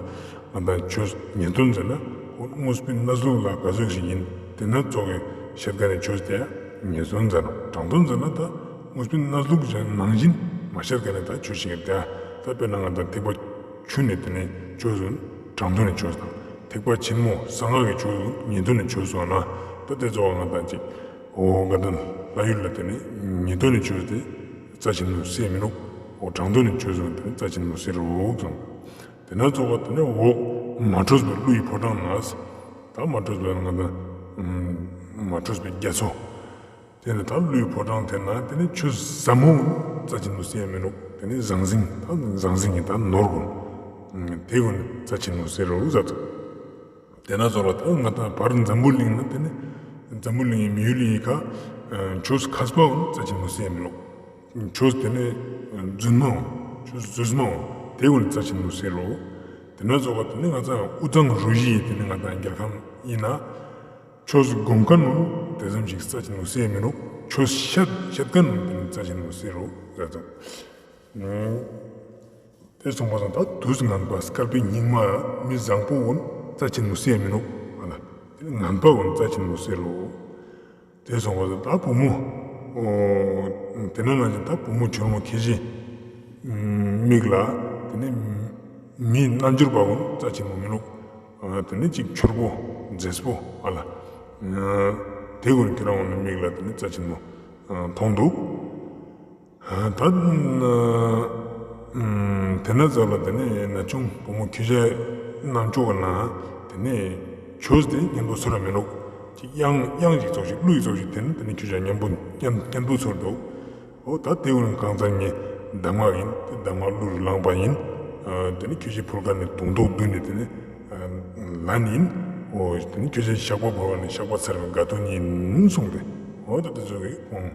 ང་དང་ཆོས་ངེས་དོན་ཟེར་ན་དངོས་པོའི་གནས་ལུགས་ལ་ག་ཟུག་ཞིག་ཡིན་དེ་ན་ཙོགས་ཀྱི་བཤད་མཁན་ནི་ཆོས་དེ་ངེས་དོན་ཟེར་ནོག་དྲང་དོན་ཟེར་ན་ད་དངོས་པོའི་གནས་ལུགས་ནང་བཞིན་མ་བཤད་མཁན་ནི་ད་ཆོས་ཤིག་ཡིན་ཏེ། ད་དཔེར་ན་ང་དང་ཐེག་པ་ཆུང་ནས་དེ་ནས་ཆོས་སུ་དྲང་དོན་ནས་ཆོས་དང་། ཐེག་པ་ཆེན་མོ་གསང་སྔགས་ཀྱི་ཆོས་སུ་ངེས་དོན་ནས་ཆོས་སོང་ན། ད་དེ་ཚོ་ང་དང་ཅིག་འོ་དགའ་ལྡན་ལྷ་ཡུལ་ལ་དེ་ནས་ངེས་དོན་ནས་ཆོས་དེ་རྩ་ཆེན་མོ་སེ་མི་ནུག་འོ་དྲང་དོན་ནས་ཆོས་སོང་དེ་ནས་རྩ་ཆེན་མོ་སེ་རོགས་གསུངས། དེ་ན་ཙོགས་པ་དེ་ནས་འོག་མ་འཕྲོས་པའི་ཀླུ་ཡི་ཕོ་བྲང་ན། ད་མ་འཕྲོས་པའི་ང་དང་མ་འཕྲོས་པའི་རྒྱ་མཚོ། དེ་ནི་ད་ཀླུའི་ཕོ་བྲང་དེ་ན་དེ་ནི་ཆོས་ཟབ་མོ་རྩ་ཆེན་མོ་སེ་མི་ནུག་དེ་ནི་ཟང་ཟིང་ད་ཟང་ཟིང་གི་ད་ནོར་གུན། དེ་གུན་རྩ་ཆེན་མོ་སེ་རོགས་ཟེར་དུག་དེ་ན་ཙོགས་པ་ད་ང་དང་བར་འཛམ་བུ་གླིང་ན་དེ་ནི་འཛམ་བུ་གླིང་གི་མི་ཡུལ་ལི་ཡི་ཁ་ཆོས་མཁས་པ་གུན་རྩ་ཆེན་མོ་སེ་མི་ནུག་ཆོས་དེ་ནི་རྫུན་མའང་ཆོས་རྫུས་མའང་དེ་གུན་རྩ་ཆེན་མོ་སེ་རོགས། དེ་ན་ཙོགས་པ་དེ་ནི་ང་དང་དབུས་གཙང་རུ་བཞི་དེ་ནི་ང་དང་རྒྱལ་ཁམས་ཡིན་ན། ཆོས་སྒོམ་མཁན་ནི་དེ་ཙམ་ཞིག་རྩ་ཆེན་མོ་སེ་མི་ནུག་ཆོས་བཤད་བཤད་མཁན་ནི་དེ་ནི་རྩ་ཆེན་མོ་སེ་རོགས་ཟེར་དུག་དེ་གསུངས་པ་སང་ད་དུས་ངན་པ་བསྐལ་པའི་སྙིགས་མ་མི་བཟང་པོ་གུན་རྩ་ཆེན་མོ་སེ་མི་ནུག་ཨ་ལ་དེ་ནི་ངན་པ་གུན་རྩ་ཆེན་མོ་སེ་རོགས། དེ་གསུངས་པ་སང་ད་བུ་མོ་དེ་ན་ནང་བཞིན་ད་བུ་མོ་འཕྱུར་མོ་ཁྱེ་ཞིག་མིག་ལ་དེ་ནི་མི་རྣལ་འབྱོར་པ་གུན་རྩ་ཆེན་མོ་མི་ནུག་དེ་ནི་ཅིག་འཕྱུར་པོ་མཛེས་པོ་ཨ་ལ། དེ་གུན་ཁྱོད་རང་གུན་ནི་མིག་ལ་དེ་ནི་རྩ་ཆེན་མོ་མཐོང་དུག་ད་དེ་ན་ཙོགས་ལ་དེ་ནི་ན་ཆུང་བུ་མོ་ཁྱོ་ཞའི་རྣམ་ཅོག་གི་ནང་དེ་ནི་ཆོས་དེ་སྙན་པོ་ཚོར་ར་མི་ནུག་ཅིག་དབྱངས་དབྱངས་ཤིག་ཙོགས་ཤིག་གླུ་ཡི་ཙོགས་ཤིག་དེ་ནི་དེ་ནི་ཁྱོ་ཞའི་སྙན་པོ་སྙན་སྙན་པོ་ཚོར་དུག་འོ་ད་དེ་གུན་གང་ཙམ་ངས་གདམས་ངག་ཡིན། དེ་གདམས་ངག་གླུ་རུ་བླངས་པ་ཡིན། དེ་ནི་ཁྱོ་ཞའི་ཕུལ་མཁན་ནི་དུང་མདོག་མདུན་ནས་དེ་ནི་ལན་ཡིན། འོ་དེ་ནི་ཁྱོ་ཞའི་བཤགས་པ་ཕུལ་མཁན་ནི་བཤགས་པ་འཚལ་བའི་དགའ་སྟོན་ཡིན་གསུངས་ཏེ། འོ་ད་དེ་ཚོ་གི་ཁོང་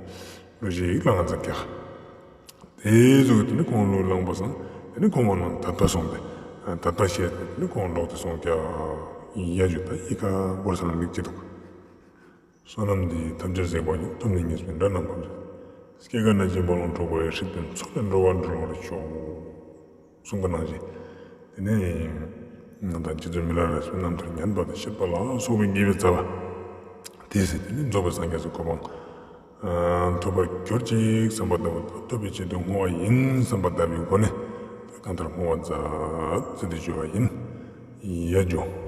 གླུ་ཞིག་བླངས་ཙམ་ཀྱག་དེ་ཚོ་གི་དེ་ནི་ཁོང་གླུ་བླངས་པ་སང་དེ་ནི་ཁོང་གི་ནང་དད་པ་སོང་སྟེ། དད་པ་སྐྱེས་ཏེ་དེ་ནི་ཁོང་ལོག་སྟེ་སོང་ཀྱག་ཡ་ཇུ་ད་ཡི་ཁ་བོར་ས་ན་མིག་ཅི་དུག་བསོད་ནམས་འདི་ཡིས་ཐམས་ཅད་གཟིགས་པ་ཉིད། ཐོབ་ནས་ཉེས་པའི་དགྲ་རྣམས་ཕམ་བྱས། སྐྱེ་རྒ་ན་འཆིའི་རྦ་ཀློང་འཁྲུགས་པའི། སྲིད་པའི་མཚོ་ལས་འགྲོ་བ་སྒྲོལ་བར་ཤོག་གསུངས་པ་ནང་བཞིན། དེ་ནས་ང་དང་རྗེ་བཙུན་མི་ལ་རས་པའི་རྣམ་ཐར་ཉན་པ་དང་བཤད་པ་ལ་སོགས་པའི་དགེ་བའི་རྩ་བ་དེས་དེ་ནས་རྫོགས་པའི་སངས་རྒྱས་སུ་གོ་འཕང་ཐོབ་པར་གྱུར་ཅིག་བསམ་པ་དང་། ཐོབ་པའི་ཆེད་དུ་བསྔོ་བ་ཡིན་བསམ་པ་དག་པའི་སྒོ་ནས་གང་ལྟར་བསྔོ་བ་མཛད་ཟེར་ཏེ་ཞུ་བ་ཡིན། ཡ་ཇུ།